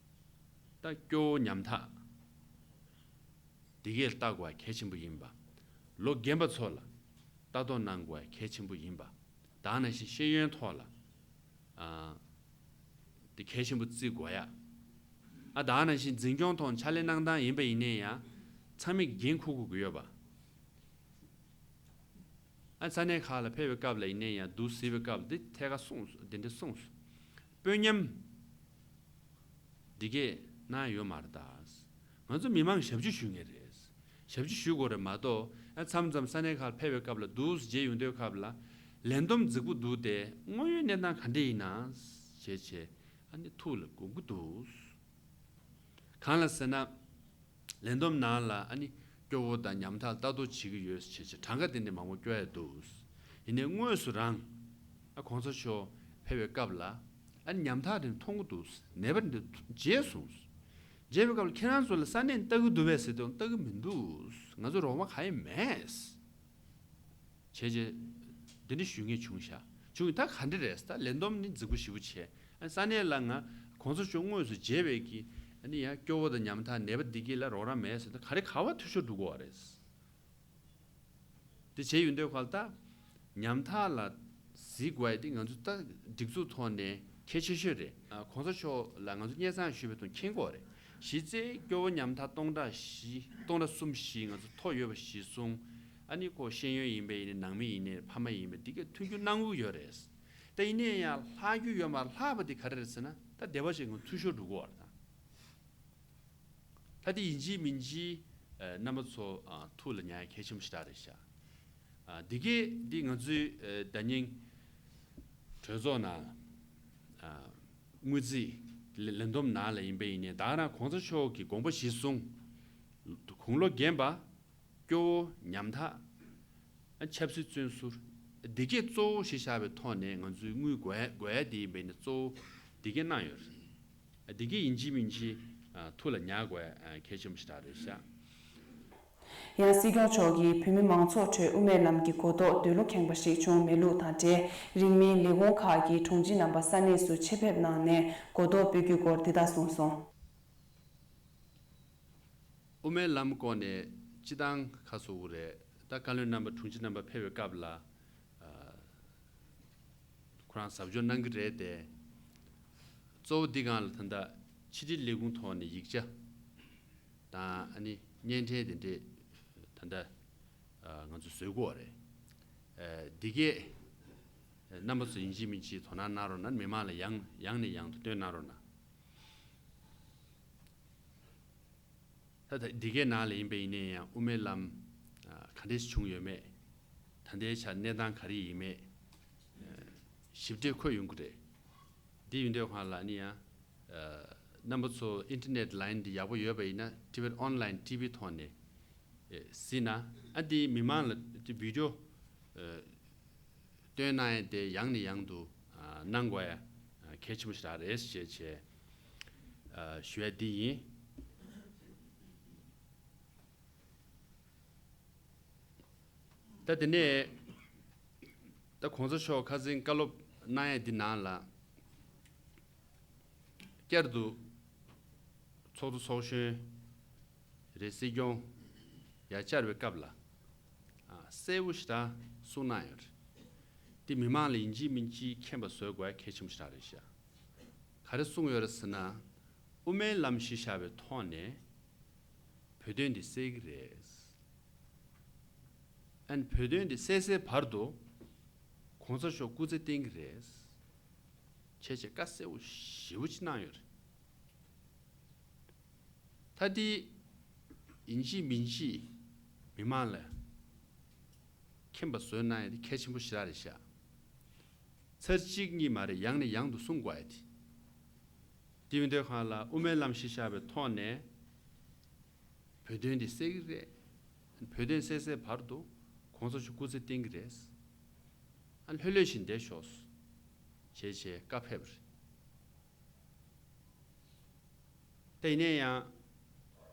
ད་སྐྱོ་བོ་ཉམ་ཐག་འདི་གས་ལ་ལྟ་དགོས་པ་གལ་ཆེན་པོ་ཡིན་པ། ལོ་རྒན་པ་ཚོ་ལ་ལྟ་རྟོག་གནང་དགོས་པ་གལ་ཆེན་པོ་ཡིན་པ། ད་ནང་བཞིན་ཤེས་ཡོན་ཐོག་ལ་ཨ། དེ་གལ་ཆེན་པོ་བརྩི་དགོས་ཡ། ཨ་ད་ནང་བཞིན་འཛིན་སྐྱོང་ཐོག་ཕྱག་ལས་གནང་སྟངས་ཡིན་པ་ཡིན་ནའི་ཡང་ཚང་མས་འགན་འཁུར་དགོས་ཀྱི་ཡོད་པ། ཨ་ས་གནས་ཁག་ལ་ཕེབས་པའི་སྐབས་ལ་ཡིན་ནའི་ཡང་འདུག་གཟིགས་པའི་སྐབས་ལ་འདི་ཐད་ཀར་གསུངས་སོང་། འདི་འདྲ་གསུངས་སོང་། དཔོན་ཉམས་འདི་གས་གནང་ཡོད་མ་རེད་ད། ང་ཚོ་མི་མང་ཞབས་ཕྱི་ཞུ་མཁན་རེད། ཞབས་ཕྱི་ཞུ་དགོས་རེད་མ་གཏོགས། ཨ་མཚམས་མཚམས་ས་གནས་ཁག་ལ་ཕེབས་པའི་སྐབས་ལ་འདུག་མཇལ་ཡོང་དུས་སྐབས་ལ་ལས་བསྡོམས་རྫིག་པོ་འདུག་སྟེ་དངོས་ཡོད་གནས་སྟངས་ག་འདྲ་ཡིན་ན་བྱས་བྱས་ཨ་ནི་ཐུགས་ལ་དགོངས་ཀྱི་འདུག་གང་ལ་ཟེར་ན། ལས་བསྡོམས་ནང་ལ་ཨ་ནི་ སྐྱོ་བོ་དང་ཉམ་ཐག་ལྟ་རྟོག་བྱེད་ཀྱི་ཡོད་ཟེར་བྱས་གྲངས་ཀ་དེ་འདྲ་མང་པོ་སྐྱོར་ཡ་འདུག། ཡིན་ནའི་དངོས་སུ་རང་ཨ་གོང་ས་མཆོག་ཕེབས་པའི་སྐབས་ལ་ཨ་ནི་ཉམ་ཐག་དེ་མཐོང་གི་འདུག། ནད་པ་འདི་མཇལ་སོང་། མཇལ་བའི་སྐབས་ལ་ཁྱེད་རང་ཚོ་ལ་ས་གནས་ལྟ་གི་འདུག་པས་ཟེར་དུས་ལྟ་གི་མི་འདུག། ང་ཚོ་རོགས་པ་གང་ཡང་མེད། བྱས་རྗེས་འདི་འདྲ་ཞུ་ངེས་བྱུང་ཤག། བྱུང་ཡིན་ད་ག་འདྲ་རེད་ཟེར། ད་ལས་བསྡོམས་ནི་རྫིག་པོ་ཞེ་པོ་བྱས། ཨ་ས་གནས་ལ་ང་གོང་ས་མཆོག་དངོས་སུ་མཇལ་བའི་གི་ཨ་ནི་ཡང་སྐྱོ་བོ་དང་ཉམ་ཐག་ནད་པ་འདི་གི་ལ་རོགས་རམ་མེད་ཟེར་ད་ག་རེ་ག་བ་འཐུས་ཤོར་འགྲོ་གི་བ་རེད། དེ་བྱས་ཡོད་འདོད་ག་ལ་ད་ཉམ་ཐག་ལ་གཟིགས་དགོས་ཡ་དེ་ང་ཚོ་ད་སྒྲིག་འཛུགས་ཐོག་ནས་གལ་ཆེ་ཤོས་རེད། ཨ་གོང་ས་མཆོག་ལ་ང་ཚོ་སྙན་སེང་ཞུས་པའི་དོན་མཁྱེན་གྱི་ཡོད་རེད། གཞི་རྩའི་སྐྱོ་བོ་ཉམ་ཐག་སྟོང་ཕྲག་བཞི་སྟོང་ཕྲག་གསུམ་བཞི་ང་ཚོ་ཐོ་ཡོད་པ་གཞི་བཟུང་། ཨ་ནི་ཁོ་ཤེས་ཡོན་ཡིན་པ་ཡིན་ནའི་ནང་མི་ཡིན་ནའི་ཕ་མ་ཡིན་པ་འདི་གས་མཐུན་འགྱུར་གནང་གི་ཡོད་རེད། ད་ཡིན་ནའི་ཡང་ལྷག་རྒྱུ་ཡོད་མ་ལྷག་པ་དེ་ག་རེ་རེད་ཟེར་ན་ད་སྡེ་པ་ཞིག་ང་འཐུས་ཤོར་འགྲོ་གི་ཡོད་རེད་ད། ད་དེ་ཡིན་གཅིག་མིན་གཅིག་ཨ་རྣམ་པ་ཚོ་ཨ་ཐུགས་ལ་ཉར་ཡ་གལ་ཆེན་པོ་ཞེ་དྲག་རེད་ཤག། ཨ་འདི་གས་འདི་ང་ཚོའི་ཨ་ད་ནིང་གྲོས་ཚོགས་ནང་ཨ་དངུལ་རྩིས་ལས་ལས་བསྡོམས་ནང་ལ་ཡིན་པ་ཡིན་ནའི་ད་ག་རང་གོང་ས་མཆོག་གི་དགོངས་པ་གཞིར་བཟུང་དགུང་ལོ་རྒན་པ། སྐྱོ་བོ་ཉམ་ཐག་ཨ་ཆབ་སྲིད་བཙོན་ཟུར། འདི་གས་གཙོ་བོ་གཞི་བཞག་པའི་ཐོག་ནས་ང་ཚོའི་དངུལ་དགོས་དགོས་ཡ་དེ་ཡིན་པས་ནི་གཙོ་བོ་འདི་གས་གནང་ཡོད་རེད། འདི་གས་ཡིན་གཅིག་མིན་གཅིག་ཨ་ཐུགས་ལ་ཉར་དགོས་ཡ་ཨ་གལ་ཆེན་པོ་ཞིག་རེད་ཤག། ཡང་སྲིད་སྐྱོང་མཆོག་གིས་བོད་མི་མང་ཚོགས་ཁྲོད་དབུ་མའི་ལམ་གྱི་གོ་རྟོགས་འདོད་བློ་ཁེངས་པ་ཞིག་བྱུང་མེད་ལུགས་དང་འབྲེལ། རིང་མིན་ལས་ཁུངས་ཁག་གི་དྲུང་ཆེ་རྣམ་པ་ས་གནས་སུ་ཆེད་ཕེབས་གནང་ནས་གོ་རྟོགས་སྤེལ་རྒྱུའི་སྐོར་འདི་ལྟར་གསུངས་སོང་། དབུ་མའི་ལམ་སྐོར་ནས་སྤྱི་བཏང་ཁ་སོ་བོ་རེད། ད་བཀའ་བློན་རྣམ་པ་དྲུང་ཆེ་རྣམ་པ་ཕེབས་པའི་སྐབས་ལ་ཨ་ཁོ་རང་ཟབ་སྦྱོང་གནང་གི་རེད་དེ། གཙོ་བོ་འདི་སྒང་ལ་ད་ལྟ་ཕྱི་དྲིལ་ལས་ཁུངས་ཐོག་ནས་ཡིག་ཆ་དང་ཨ་ནི་བརྙན་འཕྲིན་དེ་འདྲས་ད་ལྟ་ཨ་ང་ཚོ་བཟོས་གོ་རེད། ཨ་འདི་གས་རྣམ་པ་ཚོ་ཡིན་གཅིག་མིན་གཅིག་དོ་སྣང་གནང་རོགས་གནང་། མི་མང་ལ་ཡང་ཡང་ནས་ཡང་དུ་སྟོན་གནང་རོགས་གནང་། ད་ལྟ་འདི་གའི་ནང་ལ་ཡིན་པ་ཡིན་ནའི་ཡང་དབུ་མའི་ལམ་ཨ་ག་འདྲས་བྱུང་ཡོད་མེད། ད་ལྟའི་ཆར་གནས་སྟངས་ག་རེ་ཡིན་མེད། ཨ་ཞིབ་ཕྲ་འཁོད་ཡོང་གི་རེད། འདི་ཡིན་དུས་སྒང་ལ་ནི་ཡང་ཨ་རྣམ་པ་ཚོ་ཨིན་ཊར་ནེཊ་ལའིན་འདི་ཡག་པོ་ཡོད་པ་ཡིན་ན་ཊི་བི་ཨོན་ལའིན་ཊི་བི་ཐོག་ནས་ཨེ་གཟིགས་ན་ཨ་འདི་མི་མང་ལ་འདི་བི་ཌི་ཡོ་ཨ་སྟོན་གནང་ཡ་དེ་ཡང་ནས་ཡང་དུ་ཨ་གནང་དགོས་ཡ་ཨ་གལ་ཆེན་པོ་ཞིག་རེད་ཅེས་བྱས་ཨ་ཞུ་ཡ་འདི་ཡིན། ད་དེ་ནས་ད་གོང་ས་མཆོག་ཁ་སང་བཀའ་སློབ་གནང་ཡ་འདི་ནང་ལ་བསྐྱར་དུ་ཚོགས་གཙོ་ཚོགས་གཞོན་རེད། སྲིད་སྐྱོང་ཡར་བཅར་བའི་སྐབས་ལ་ཨ་གསལ་པོ་ཞེ་དྲག་གསུངས་གནང་ཡོད་རེད། འདི་མི་མང་ལ་ཡིན་གཅིག་མིན་གཅིག་མཁྱེན་པ་བཟོ་དགོས་ཡ་གལ་ཆེན་པོ་ཞེ་དྲག་རེད་ཤག། ག་རེ་གསུངས་ཡོད་རེད་ཟེར་ན། དབུ་མའི་ལམ་གཞི་བཞག་པའི་ཐོག་ནས་བོད་དོན་འདི་སེལ་གྱི་རེད། ཨན་བོད་དོན་འདི་སེལ་སའི་བར་དུ་གོང་ས་མཆོག་སྐུ་ཚེ་བརྟན་གྱི་རེད། བྱས་བྱས་བཀའ་གསལ་པོ་ཞེ་པོ་ཅིག་གནང་ཡོད་རེད། ད་འདི་ཡིན་གཅིག་མིན་གཅིག་མི་མང་ལ་མཁྱེན་པ་བཟོས་གནང་ཡ་དེ་གལ་ཆེན་པོ་ཞེ་དྲག་རེད་ཤག། ཚར་གཅིག་གཉིས་མ་རེད། ཡང་ནས་ཡང་དུ་གསུང་དགོས་ཡ་དེ། དེ་ཡིན་དུས་སྒང་ལ་དབུ་མའི་ལམ་གཞི་བཞག་པའི་ཐོག་ནས་བོད་དོན་འདི་སེལ་གྱི་རེད། བོད་དོན་སེལ་སའི་བར་དུ་གོང་ས་མཆོག་སྐུ་ཚེ་བརྟན་གྱི་རེད། ཨ་ལྷོད་ལྷོད་བཞིན་བསྡད་ཤོག་ཅེས་བྱས་བཀའ་ཕེབས་རེད། ད་ཡིན་ནའི་ཡང་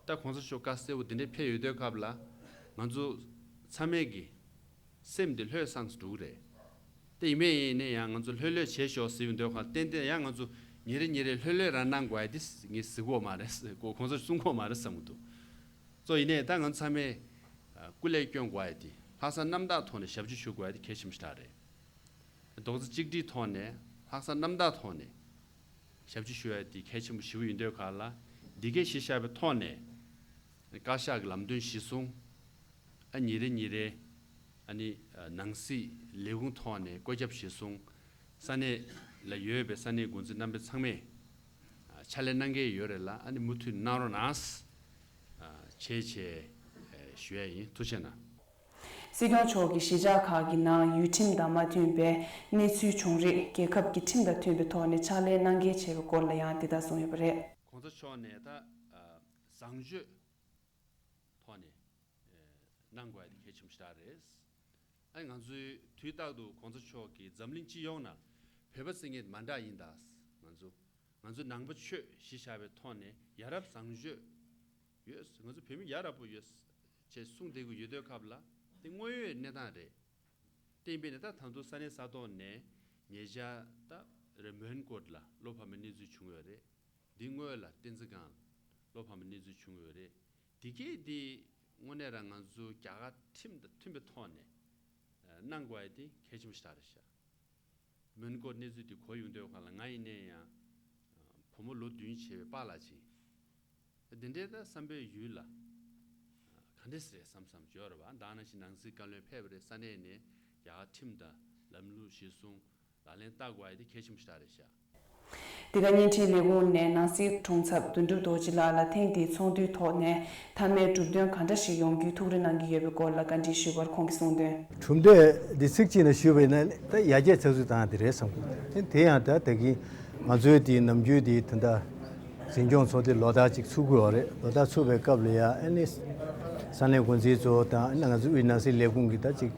ད་གོང་ས་མཆོག་བཀའ་གསལ་པོ་འདི་འདྲ་ཕེབས་ཡོད་དུས་སྐབས་ལ་ང་ཚོ་ཚང་མས་ཀྱི་སེམས་འདི་ལྷོད་སངས་སུ་འགྲོ་གི་རེད། དེ་ཡིན་མིན་ཡིན་ནའི་ཡང་ང་ཚོ་ལྷོད་ལྷོད་བྱས་ཤོག་ཟེར་ཡོང་དུས་སྒང་ཏན་ཏན་ཡང་ང་ཚོ་ཉིན་རེ་ཉིན་རེ་ལྷོད་ལྷོད་རང་གནང་དགོས་ཡ་དེ་ངས་ཟེར་གོ་མ་རེད། གོ་གོང་ས་གསུང་གོ་མ་རེད་བསམ་གྱི་འདུག། གཙོ་ཡིན་ནའི་ད་ང་ཚོ་ཚང་མས་ཨ་སྐུ་ལས་སྐྱོན་དགོས་ཡ་དེ་ལྷག་བསམ་རྣམ་དག་ཐོག་ནས་ཞབས་ཕྱི་ཞུ་དགོས་ཡ་དེ་གལ་ཆེན་པོ་ཞེ་དྲག་རེད། རྡོག་རྩ་གཅིག་སྒྲིལ་ཐོག་ནས་ལྷག་བསམ་རྣམ་དག་ཐོག་ནས་ཞབས་ཕྱི་ཞུ་ཡ་དེ་གལ་ཆེན་པོ་ཞེ་པོ་ཡིན་དུས་སྒང་ལ་འདི་གའི་གཞི་བཞག་པའི་ཐོག་ནས་བཀའ་ཤག་གི་ལམ་སྟོན་གཞི་བཟུང་། ཨ་ཉིན་རེ་ཉིན་རེ་ཨ་ནི་ཨ་ནང་སྲིད་ལས་ཁུངས་ཐོག་ནས་བཀོད་ཁྱབ་གཞི་བཟུང་། ས་གནས་ལ་ཡོད་པའི་ས་གནས་འགོ་འཛིན་རྣམ་པ་ཚང་མས་ཨ་ཕྱག་ལས་གནང་གི་ཡོད་རེད་ལ། ཨ་ནི་མུ་མཐུད་གནང་རོགས་གནང་ཨ་བྱས་བྱས་ཨ་ཞུ་ཡ་ཡིན། ཐུགས་རྗེ་གནང་། སྲིད་སྐྱོང་མཆོག་གིས་གཞིས་ཆགས་ཁག་གི་ནང་ཡུལ་ཁྲིམས་དང་མ་མཐུན་པའི་གནས་ཚུལ་བྱུང་རིགས་རྒྱལ་ཁབ་ཀྱི་ཁྲིམས་དང་མཐུན་པའི་ཐོག་ནས་ཕྱག་ལས་གནང་གལ་ཆེ་བའི་སྐོར་ལ་ཡང་འདི་ལྟར་གསུངས་ཡོད་པ་རེད། གོང་ས་མཆོག་ནས་ད་ཨ་བཟང་སྤྱོད་ཐོག་ནས་ གནང་དགོས་ཡ་དེ་གལ་ཆེན་པོ་ཞིག་རེད། ཨ་ང་ཚོའི་དུས་རྟག་ཏུ་གོང་ས་མཆོག་གིས་འཛམ་གླིང་སྤྱི་ཡོངས་ནང་བོད་པ་ཟེར་མཁན་མ་འདྲ་ཡིན་ད། ང་ཚོ་ང་ཚོ་ནང་པ་ཆོས་གཞི་བཞག་པའི་ཐོག་ནས་ཡ་རབས་བཟང་སྤྱོད་ཡོད། ང་ཚོ་བོད་མི་ཡ་རབས་པོ་ཡོད་ཅེས་གསུངས་བསྡད་ཀྱི་ཡོད་དུས་སྐབས་ལ་དེ་དངོས་ཡོད་གནས་སྟངས་རེད། བསྟན་པའི་ནི་ད་ད་དུང་ས་གནས་ས་ཐོག་ནས་ཉེ་ཆར་ད་རེ་མོན་གྷོ་ལ་བློ་ཕམ་པའི་གནས་ཚུལ་བྱུང་ཡོད་རེད། འདི་སྔོན་ལ་བསྟན་འཛིན་སྒང་བློ་ཕམ་པའི་གནས་ཚུལ་བྱུང་ཡོད་རེད། འདི་གས་འདི་དངོས་གནས་རང་ང་ཚོ་རྒྱ་གར་ཁྲིམས་དང་མཐུན་པའི་ཐོག་ནས་གནང་དགོས་ཡ་དེ་གལ་ཆེན་པོ་ཞིག་རེད་ཤག་མོན་གྷོ་གནས་ཚུལ་འདི་གོ་ཡོང་དུས་སྒང་ལ་ང་ཡིན་ནའི་ཡང་བུ་མོ་ལོ་བདུན་བྱས་པའི་པཱ་ལགས་ཅིག་འདི་འདྲའི་ད་བསམ་པའི་ཡུལ་ལ་ག་འདྲས་རེད་བསམ་བསམ་བརྗོད་རེད་བ། ད་ནང་བཞིན་ནང་སྲིད་བཀའ་བློན་ཕེབས་པ་རེད། ས་གནས་ནས་རྒྱ་གར་ཁྲིམས་དང་ལམ་ལུགས་གཞི་བཟུང་ལག་ལེན་བསྟར་དགོས་ཡ་དེ་གལ་ཆེན་པོ་ཞིག་རེད་ཤག་འདི་ག་བརྙན་འཕྲིན་ལས་ཁུངས་ནས་ནང་སྲིད་དྲུང་ཚབ་དོན་གྲུབ་རྡོ་རྗེ་ལགས་ལ་ཐེངས་འདིའི་ཚོགས་འདུའི་ཐོག་ནས་མཐའ་མའི་གྲུབ་དོན་ག་འདྲ་ཞིག་ཡོང་རྒྱུའི་ཐུགས་རེ་གནང་གི་ཡོད་པའི་སྐོར་ལ་བཀའ་འདྲི་ཞུས་པར་ཁོང་གིས་གསུངས་དོན། གྲུབ་འབྲས་འདི་ཚིག་གཅིག་ནས་ཞུས་པ་ཡིན་ན་ད་ཡར་རྒྱས་ཚགས་ཚུད་བཏང་དེ་རེད་བསམ་གི་འདུག་དེ་ཡང་ད་ད་གིན་ང་ཚོའི་དེའི་ནམ་རྒྱུན་དེའི་ད་ལྟ་འཛིན་སྐྱོང་ཚོགས་སྡེ་ལོ་ལྟར་ཅིག་ཚུགས་ཀྱི་ཡོད་རེད། ལོ་ལྟར་ཚུགས་པའི་སྐབས་ལ་ཡ་ཨ་ནི་ས་གནས་འགོ་འཛིན་ཚོ་དང་ཨ་ནི་ང་ཚོ་དབུས་ནང་སྲིད་ལས་ཁུངས་ཀྱི་ད་ཅིག་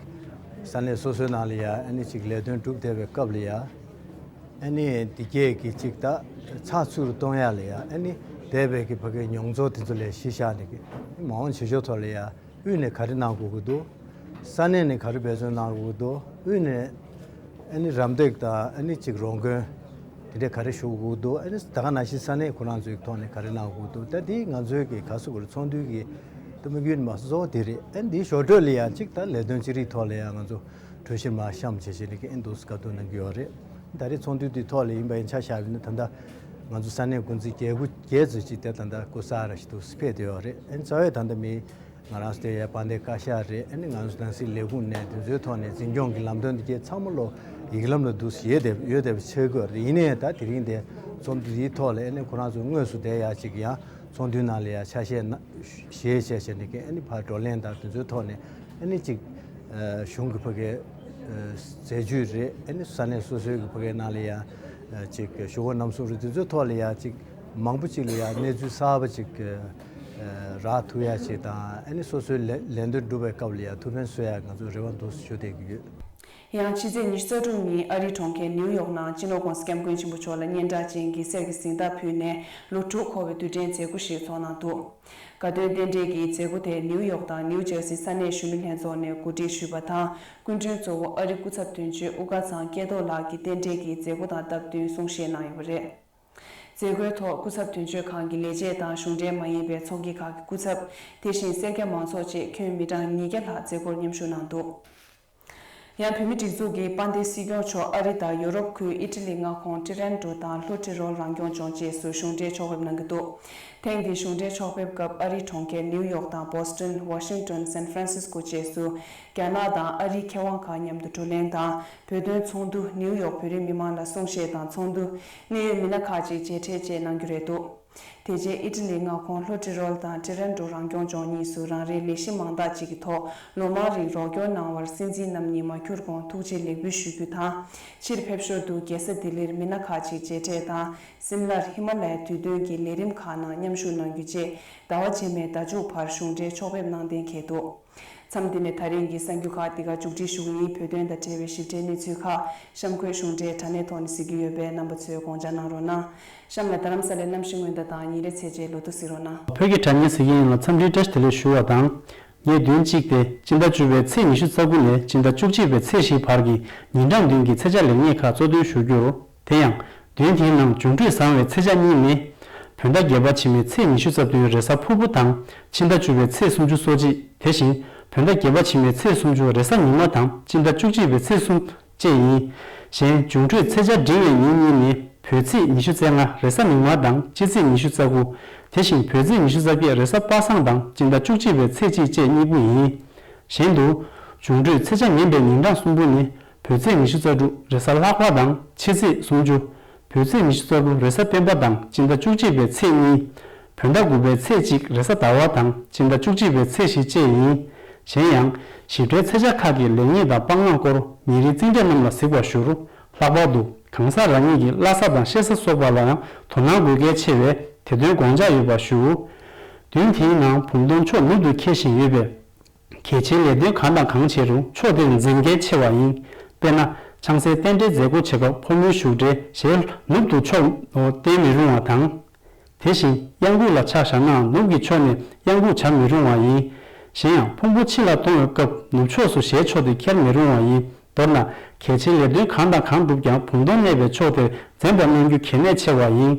ས་གནས་སོ་སོའི་ནང་ལ་ཡ་ཨ་ནི་ཅིག་ལས་དོན་སྒྲུབ་བསྡད་པའི་སྐབས་ལ་ཡ། ཨ་ནི་འདི་གས་ཀྱི་ཅིག་ད་ཚགས་ཚུད་རུ་གཏོང་ཡ་ལ་ཡ་ཨ་ནི་འདས་པའི་གི་ཕ་གིའི་མྱོང་ཚོར་དེ་ཚོ་ལ་གཞི་བཞག་ནས་ཀྱི་མ་འོངས་བྱེད་ཕྱོགས་ཐོག་ལ་ཡ་དབུས་ནས་ག་རེ་གནང་དགོས་ཀྱི་འདུག་ས་གནས་ནས་ག་རེ་འབད་བརྩོན་གནང་དགོས་ཀྱི་འདུག་དབུས་ནས་ཨ་ནི་རམ་འདེགས་དང་ཨ་ནི་ཅིག་རོགས་མགོན་དེ་འདྲས་ག་རེ་ཞུ་དགོས་ཀྱི་འདུག་ཨ་ནི་ད་ག་ནང་བཞིན་ས་གནས་ཁོ་རང་ཚོའི་ཐོག་ནས་ག་རེ་གནང་དགོས་ཀྱི་འདུག་ད་འདི་ང་ཚོའི་གི་ག་ཟེར་དགོས་རེད། ཚོགས་འདུའི་གི་ད་དམིགས་ཡུལ་མ་གཙོ་བོ་དེ་རེད། ཨ་ནི་འདིའི་ཞོར་འཕྲོས་ལ་ཡ་ཅིག་ད་ལས་དོན་ཅི་རིགས་ཐོག་ལ་ཡ་ང་ཚོ་གྲོས་གཞིར་མར་བཤམས་བྱས་བྱས་ནས་ཀྱི་ཨེ་འདུག་སེ་བཀའ་བསྡུར་གནང་གི་ཡོད་རེད། ད་རེས་ཚོགས་འདུ་འདིའི་ཐོག་ལ་ཡིན་པ་ཡིན་ཆ་བཞག་པ་ཡིན་ན་ད་ལྟ་ང་ཚོ་ས་གནས་འགོ་འཛིན་བརྒྱད་དགུ་བརྒྱད་ཙམ་ཅིག་དེ་ད་ལྟ་སྐུ་གཟུགས་ར་ཞིག་འདུག་སེ་ཕེབས་བསྡད་ཡོད་རེད། ཨེ་རྩ་བའི་ད་ལྟ་མི་ང་རང་ཚོ་དེ་ཡ་དཔལ་ལྡན་བཀའ་ཤག་རེད། ཨེ་ནི་ང་ཚོ་ནང་སྲིད་ལས་ཁུངས་ནས་དེ་ཚོའི་ཐོག་ནས་འཛིན་སྐྱོང་གི་ལམ་སྟོན་འདི་གས་ཚང་མ་ལོ་ཡིག་ལམ་ལ་འདུག་སེ་ཡོད་བསྡད་ཡོད་བསྡད་པ་ཆགས་ཀྱི་ཡོད་རེད། ཡིན་ནའི་ད་དེ་རིང་དེ་ཚོགས་འདུ་འདིའི་ཐོག་ལ་ཨེ་ནི་ཁོ་རང་ཚོ་དངོས་སུ་བསྡད་ཡ་ཅིག་ཡང་ཚོགས་འདུའི་ནང་ལ་ཡ་ཆ་ཤས་ན་བཞེས་བྱས་བྱས་ནས་ཀྱི་ཨེ་ནི་ཕར་བགྲོ་གླེང་དང་དེ་ཚོའི་ཐོག་ནས་ཨེ་ནི་ཅིག་གཞུང་གི་ཕ་གིའི་མཛད་ཇུས་རེད། ཨེ་ནི་ས་གནས་སོ་སོའི་གི་ཕ་གིའི་ནང་ལ་ཡ་ཅིག་ཞུ་སྒོ་གནམ་གསུམ་རེད། དེ་ཚོའི་ཐོག་ལ་ཡ་ཅིག་མང་པོ་ཅིག་ལ་ཡ་གནས་ཚུལ་གསར་པ་ཅིག་རག་ཐུབ་ཡ་ཅིག་དང་ཨེ་ནི་སོ་སོའི་ལས་ལས་དོན་སྒྲུབ་པའི་སྐབས་ལ་ཡ་ཐུགས་ཕན་གསོས་ཡ་ང་ཚོ་རེ་བ་འདུག་ཞུ་བསྡད་ཀྱི་ཡོད། ཡང་ཕྱི་ཚེས་ཉི་ཤུ་རྩ་དྲུག་ཉིན་ཨ་རིའི་གྲོང་ཁྱེར་ནིའུ་ཡོག་ནང་སྤྱི་ནོར་༧གོང་ས་༧སྐྱབས་མགོན་ཆེན་པོ་མཆོག་ལ་སྙན་གྲགས་ཅན་གྱི་གསེར་གྱི་གཟེངས་རྟགས་ཕུལ་ནས་ལོ་དྲུག་འཁོར་བའི་དུས་དྲན་མཛད་སྒོ་ཞིག་ཚོགས་གནང་འདུག་དགའ་སྟོན་རྟེན་འབྲེལ་གྱི་མཛད་སྒོ་དེ་ནིའུ་ཡོག་དང་ནིའུ་ཇར་སི་ས་གནས་གཞོན་ནུ་ལྷན་ཚོགས་ནས་གོ་སྒྲིག་ཞུས་པ་དང་། སྐུ་མགྲོན་གཙོ་བོ་ཨ་རིའི་སྐུ་ཚབ་དོན་གཅོད་དབུ་དཀར་ཚང་སྐལ་རྡོར་ལགས་ཀྱིས་རྟེན་འབྲེལ་གྱི་མཛད་སྒོ་དང་སྟབས་བསྟུན་གསུང་བཤད་གནང་ཡོད་པ་རེད། མཛད་སྒོའི་ཐོག་སྐུ་ཚབ་དོན་གཅོད་ཁང་གི་ལས་བྱེད་དང་གཞུང་འབྲེལ་མ་ཡིན་པའི་ཚོགས་སྐྱིད་ཁག་གི་སྐུ་ཚབ། དེ་བཞིན་སེར་སྐྱ་མང་ཚོགས་བཅས་ཁྱོན་མི་གྲངས་ཉིས་བརྒྱ་ལྷག་མཛད་སྒོར་མཉམ་ཞུགས་གནང་འདུག་ཡང་བོད་མིའི་སྒྲིག་འཛུགས་ཀྱི་དཔལ་ལྡན་སྲིད་སྐྱོང་མཆོག་ཨ་རི་དང་ཡོ་རོབ་ཁུལ་ཨི་ཊ་ལི་མངའ་ཁོངས་ཏི་རེན་ཏྲོ་དང་ལྷོ་ཏི་རོལ་རང་སྐྱོང་ལྗོངས་བཅས་སུ་གཞུང་འབྲེལ་ཕྱོགས་ཕེབས་གནང་གི་འདུག་ཐེངས་འདིའི་གཞུང་འབྲེལ་ཕྱོགས་ཕེབས་སྐབས་ཨ་རིའི་གྲོང་ཁྱེར་ནིའུ་ཡོག་དང་བོ་སི་ཊོན། ཝ་ཤིང་ཊོན། སན་ཧྥ་རན་སིས་ཀོ་བཅས་སུ་རྒྱ་ནག་དང་ཨ་རིའི་མཁས་དབང་ཁག་མཉམ་དུ་བགྲོ་གླེང་དང་བོད་དོན་ཚོགས་འདུ། ནིའུ་ཡོག་བོད་རིགས་མི་མང་ལ་གསུང་བཤད་དང་ཚོགས་འདུ། གནད་ཡོད་མི་སྣ་ཁག་ཅིག་མཇལ་འཕྲད་བཅས་གནང་རྒྱུ་རེད་འདུག་དེ་རྗེས་ཨི་ཊ་ལིའི་མངའ་ཁོངས་ལྷོ་ཏི་རོལ་དང་ཏི་རེན་ཏྲོ་རང་སྐྱོང་ལྗོངས་གཉིས་སུ་རང་རེའི་ལས་གཞི་མང་དག་ཅིག་གི་ཐོག་ལོ་མང་རིང་རོགས་སྐྱོར་གནང་བར་སྲིད་འཛིན་རྣམ་གཉིས་མ་འཁྱུར་གོང་ཐུགས་རྗེ་ལེགས་འབུལ་ཞུ་རྒྱུ་དང་། ཕྱིར་ཕེབས་ཞོར་དུ་རྒྱལ་ས་ལྡི་ལིར་མི་སྣ་ཁག་ཅིག་མཇལ་འཕྲད་དང་སིམ་ལར་ཧི་མ་ལ་ཡའི་དུས་སྟོན་གྱི་ལས་རིམ་ཁག་ནང་མཉམ་ཞུགས་གནང་རྒྱུ་བཅས་ཟླ་བ་རྗེས་མའི་ཟླ་མཇུག་བར་གཞུང་འབྲེལ་ཕྱོགས་ཕེབས་གནང་གཏན་འཁེལ་འདུག་མཚམས་འདི་ནས་ད་རིང་གི་གསར་འགྱུར་ཁག་འདི་ག་མཇུག་སྒྲིལ་ཞུ་གི་ཡིན། བོད་དོན་དང་འབྲེལ་བའི་ཞིབ་ཕྲའི་གནས་ཚུལ་ཁག་གཤམ་འཁོད་གཞུང་འབྲེལ་དྲ་གནས་ཐོག་ནས་གཟིགས་ཀྱི་ཡོད་པས་རྣམ་པ་ཚོས་དགོངས་འཇགས་གནང་རོགས་གནང་། གཤམ་ལ་རྡ་རམ་ས་ལའི་གནམ་གཤིས་སྔོན་བརྡ་དང་ཉིན་རེའི་ཚེས་བཅད་ལོ་ཐོ་གཟིགས་རོགས་གནང་། བོད་ཀྱི་དྲ་བརྙན་གཟིགས་མཁན་ཡོངས་ལ་འཚམས་འདྲིའི་བཀྲ་ཤིས་བདེ་ལེགས་ཞུ་བ་དང་། ངས་བདུན་གཅིག་སྟེ་སྤྱི་ཟླ་བཅུ་པའི་ཚེས་ཉི་ཤུ་རྩ་དགུ་ནས་སྤྱི་ཟླ་བཅུ་གཅིག་པའི་ཚེས་བཞི་བར་གྱི་ཉིན་གྲངས་བདུན་གྱི་ཚེས་ཆ་ལེགས་ཉེས་ཁག་གཙོ་འདོན་ཞུ་རྒྱུར། དེ་ཡང་། བདུན་དེའི་ནང་འབྱུང་འཕྲོད་བཟང་བའི་ཚེས་ཆ་གཉིས་ནི། བོད་ཟླ་བརྒྱད་པ་ཕྱི་མའི་ཚེས་ཉི་ཤུ་རྩ་བདུན་རེས་གཟའ་ཕུར་བུ་དང་ཕྱི་ཟླ་བཅུ་པའི་ཚེས་སུམ་ཅུ་སོ་གཅིག་དེ་བཞིན་བོད་ཟླ་བརྒྱད་པ་ཕྱི་མའི་ཚེས་སུམ་ཅུ་རེས་གཟའ་ཉི་མ་དང་ཕྱི་ཟླ་བཅུ་གཅིག་པའི་ཚེས་གསུམ་བཅས་ཡིན། གཞན་འབྱུང་འཕྲོད་ཚེས་ཆ་འབྲིང་བའི་ཉིན་གཉིས་ནི་བོད་ཚེས་ཉི་ཤུ་རྩ་ལྔ་རེས་གཟའ་མིག་དམར་དང་སྤྱི་ཚེས་ཉི་ཤུ་རྩ་དགུ་དེ་བཞིན་བོད་ཚེས་ཉི་ཤུ་རྩ་བརྒྱད་རེས་གཟའ་པ་སངས་དང་ཕྱི་ཟླ་བཅུ་གཅིག་པའི་ཚེས་གཅིག་བཅས་གཉིས་པོ་ཡིན། གཞན་དུ། འབྱུང་འཕྲོད་ཚེས་ཆ་ངན་པའི་ཉིན་གྲངས་གསུམ་པོ་ནི། བོད་ཚེས་ཉི་ཤུ་རྩ་དྲུག་རེས་གཟའ་ལྷག་པ་དང་ཕྱི་ཚེས་སུམ་ཅུ། བོད་ཚེས་ཉི་ཤུ་རྩ་དགུ་རེས་གཟའ་སྤེན་པ་དང་སྤྱི་ཟླ་བཅུ་གཅིག་པའི་ཚེས་གཉིས། བོད་ཟླ་དགུ་པའི་ཚེས་གཅིག་རེས་གཟའ་ཟླ་བ་དང་སྤྱི་ཟླ་བཅུ་གཅིག་པའི་ཚེས་བཞི་བཅས་ཡིན། གཞན་ཡང་། ཞིབ་ཕྲའི་ཚེས་ཆ་ཁག་གི་ལེགས་ཉེས་དང་སྤང་བླང་སྐོར་ཉིན་རེའི་རྩིས་འབྲས་རྣམས་ལ་གཟིགས་པར་ཞུ། ལྷག་པར་དུ་གང་ཟག་རང་ཉིད་ཀྱི་བླ་གཟའ་དང་གཤེད་གཟའ་སོགས་པ་ལ་ཡང་དོ་སྣང་དགོས་གལ་ཆེ་བས་དེ་དོན་དགོངས་འཇགས་ཡོད་པར་ཞུ། བདུན་དེའི་ནང་བུམ་སྟོང་ཕྱོགས་ནུབ་ཏུ་འཁེལ་བཞིན་ཡོད་པས། གལ་ཆེའི་ལས་དོན་གང་དང་གང་བྱེད་རུང་ཕྱོགས་དེར་འཛེམ་གལ་ཆེ་བ་ཡིན། དཔེར་ན། ཆང་སའི་རྟེན་འབྲེལ་མཛད་སྒོ་བྱེད་སྐབས་ཕོ་མོའི་བཞུགས་གྲལ་ཞལ་ནུབ་ཏུ་ཕྱོགས་བསྟན་མི་རུང་བ་དང་། དེ་བཞིན་གཡང་འགུགས་ལ་ཆ་བཞག་ནའང་ནུབ་ཀྱི་ཕྱོགས་ནས་གཡང་འགུགས་བྱ་མི་རུང་བ་ཡིན། གཞན་ཡང་ཕུང་པོ་ཕྱི་ལ་གཏོང་བའི་སྐབས་ནུབ་ཕྱོགས་སུ་ཞལ་ཕྱོགས་ཏེ་འཁྱེར་མི་རུང་བ་ཡིན། མདོར་ན་གལ་ཆེའི་ལས་དོན་གང་དང་གང་བསྒྲུབས་ཀྱང་བུམ་སྟོང་གནས་པའི་ཕྱོགས་དེར་འཛེམ་པ་གནང་རྒྱུ་གལ་གནད་ཆེ་བ་ཡིན།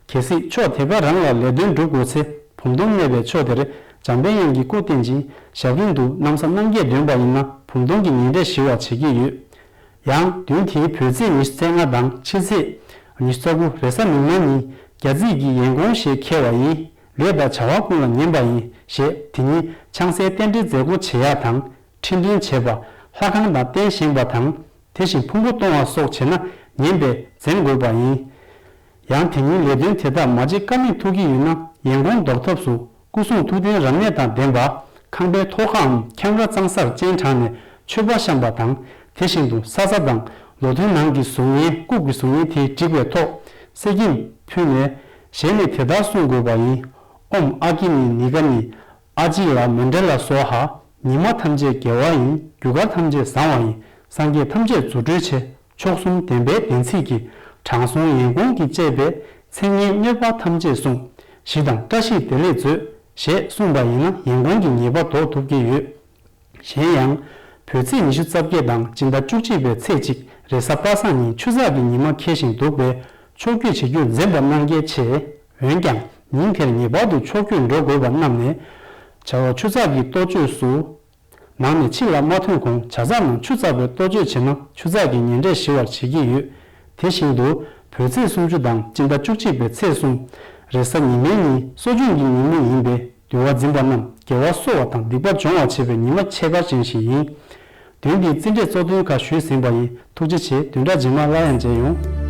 གལ་སྲིད་ཕྱོགས་དེ་ག་རང་ལ་ལས་དོན་སྒྲུབ་དགོས་ཚེ་བུམ་སྟོང་གནས་པའི་ཕྱོགས་དེར་འཇམ་པའི་དབྱངས་ཀྱི་སྐུ་བསྟན་ཅིང་ཞབས་རིམ་དུ་ན་བཟའ་རྣམ་རྒྱལ་འདོན་པ་ཡིན་ན་བུམ་སྟོང་གི་ཉེ་འབྲས་ཞི་བར་བྱེད་ཀྱི་ཡོད། ཡང་མདུན་དེའི་བོད་ཚེས་ཉི་ཤུ་རྩ་ལྔ་དང་ཕྱི་ཚེས་ཉི་ཤུ་རྩ་དགུ་རེས་གཟའ་མིག་དམར་ཉིན་རྒྱ་རྩིས་ཀྱི་ཡན་གོང་ཞེས་འཁེལ་བ་ཡིན། ལས་དང་བྱ་བ་ཀུན་ལ་ཉན་པ་ཡིན་ཞེས་དེ་ཉིན་ཆང་སའི་རྟེན་འབྲེལ་མཛད་སྒོ་བྱེད་ཡག་དང་། ཁྲི་འདོན་བྱེད་པ། ལྷ་ཁང་དང་རྟེན་བཞེངས་པ་དང་། དེ་བཞིན་ཕུང་པོ་གཏོང་བ་སོགས་བྱེད་ན་ཉན་པས་འཛེམ་དགོས་པ་ཡིན། ཡང་དེ་ཉིན་ལས་དོན་དེ་དག་མ་བྱེད་ཀ་མེད་ཐུག་གི་ཡོད་ན་ཡན་གོང་ལྡོག་ཐབས་སུ་སྐུ་གསུང་ཐུགས་རྟེན་རབ་གནས་དང་ལྡན་པ། ཁང་པའི་ཐོག་ཁའམ་ཁྱམས་ར་གཙང་སར་སྤྱན་དྲངས་ནས་མཆོད་པ་བཤམས་པ་དང་། དེ་བཞིན་དུ་ས་ས་དང་ལོ་ཐོའི་ནང་གི་གཟུགས་བརྙན་རྐུབ་ཀྱི་གཟུགས་བརྙན་དེ་བསྒྲིགས་པའི་ཐོག་གསེར་སྐྱེམས་ཕུལ་ནས་ཞལ་ནས་དེ་ལྟར་གསུང་དགོས་པ་ཡིན། ཨོཾ་ཨ་ཀི་ནི་ནི་ག་ནི། ཨ་ཇི་ལ་མཎྜ་ལ་སྭཱ་ཧཱ། ཉི་མ་ཐམས་ཅད་དགེ་བ་ཡིན། རྒྱུ་སྐར་ཐམས་ཅད་བཟང་བ་ཡིན། སངས་རྒྱས་ཐམས་ཅད་རྫུ་འཕྲུལ་ཆེ། མཆོག་གསུམ་བདེན་པའི་བདེན་ཚིག་གིས། དྲང་སྲོང་ཡན་གོང་གིས་བཅས་པའི། མཚན་སྙན་གནོད་པ་ཐམས་ཅད་བསྲུང་། ཞི་དང་བཀྲ་ཤིས་བདེ་ལེགས་མཛོད། ཞེས་གསུངས་པ་ཡིན་ན་ཡན་གོང་གི་ཉེས་པ་ཟློག་ཐུབ་ཀྱི་ཡོད། གཞན་ཡང་། བོད་ཚེས་ཉི་ཤུ་རྩ་བརྒྱད་དང་སྤྱི་ཟླ་བཅུ་གཅིག་པའི་ཚེས་གཅིག་རེས་གཟའ་པ་སངས་ཉིན་ཆུ་ཚགས་ཀྱི་ཉི་མ་འཁེལ་ཞིང་འདུག་པས་ཕྱོགས་བསྐྱོད་བྱེད་རྒྱུར་འཛེམ་པ་གནང་གལ་ཆེ། འོན་ཀྱང་ཉིན་དེར་ངེས་པར་དུ་ཕྱོགས་བསྐྱོད་འགྲོ་དགོས་པ་རྣམས་ནས། བྱ་བ་ཆུ་ཚགས་ཀྱི་གཏོ་བཅོས་སུ། ནང་ནས་ཕྱི་ལ་མ་ཐོན་གོང་བྱ་ཚགས་ནང་ཆུ་བཙགས་པའི་གཏོ་བཅོས་བྱས་ན་ཆུ་ཚགས་ཀྱི་ཉེ་འབྲས་ཞི་བར་བྱེད་ཀྱི་ཡོད། དེ་བཞིན་དུ་བོད་ཚེས་སུམ་ཅུ་དང་སྤྱི་ཟླ་བཅུ་གཅིག་པའི་ཚེས་གསུམ། རེས་གཟའ་ཉི་མའི་ཉིན་གསོ་སྦྱོང་གི་ཉིན་མོ་ཡིན་པས་འདུལ་བ་འཛིན་པ་རྣམས་དགེ་བ་གསོ་བ་དང་སྡིག་པ་སྦྱོང་བར་བྱེད་པའི་ཉི་མ་ཆེས་མཁར་ཅན་ཞིག་ཡིན། དོན་འདི་རྩིས་འབྲས་གཙོ་དོན་ཁག་ཞུས་ཟིན་པ་ཡིན། ཐུགས་རྗེ་ཆེ། བདུན་ཕྲག་རྗེས་མ་སླར་ཡང་མཇལ་ཡོང་།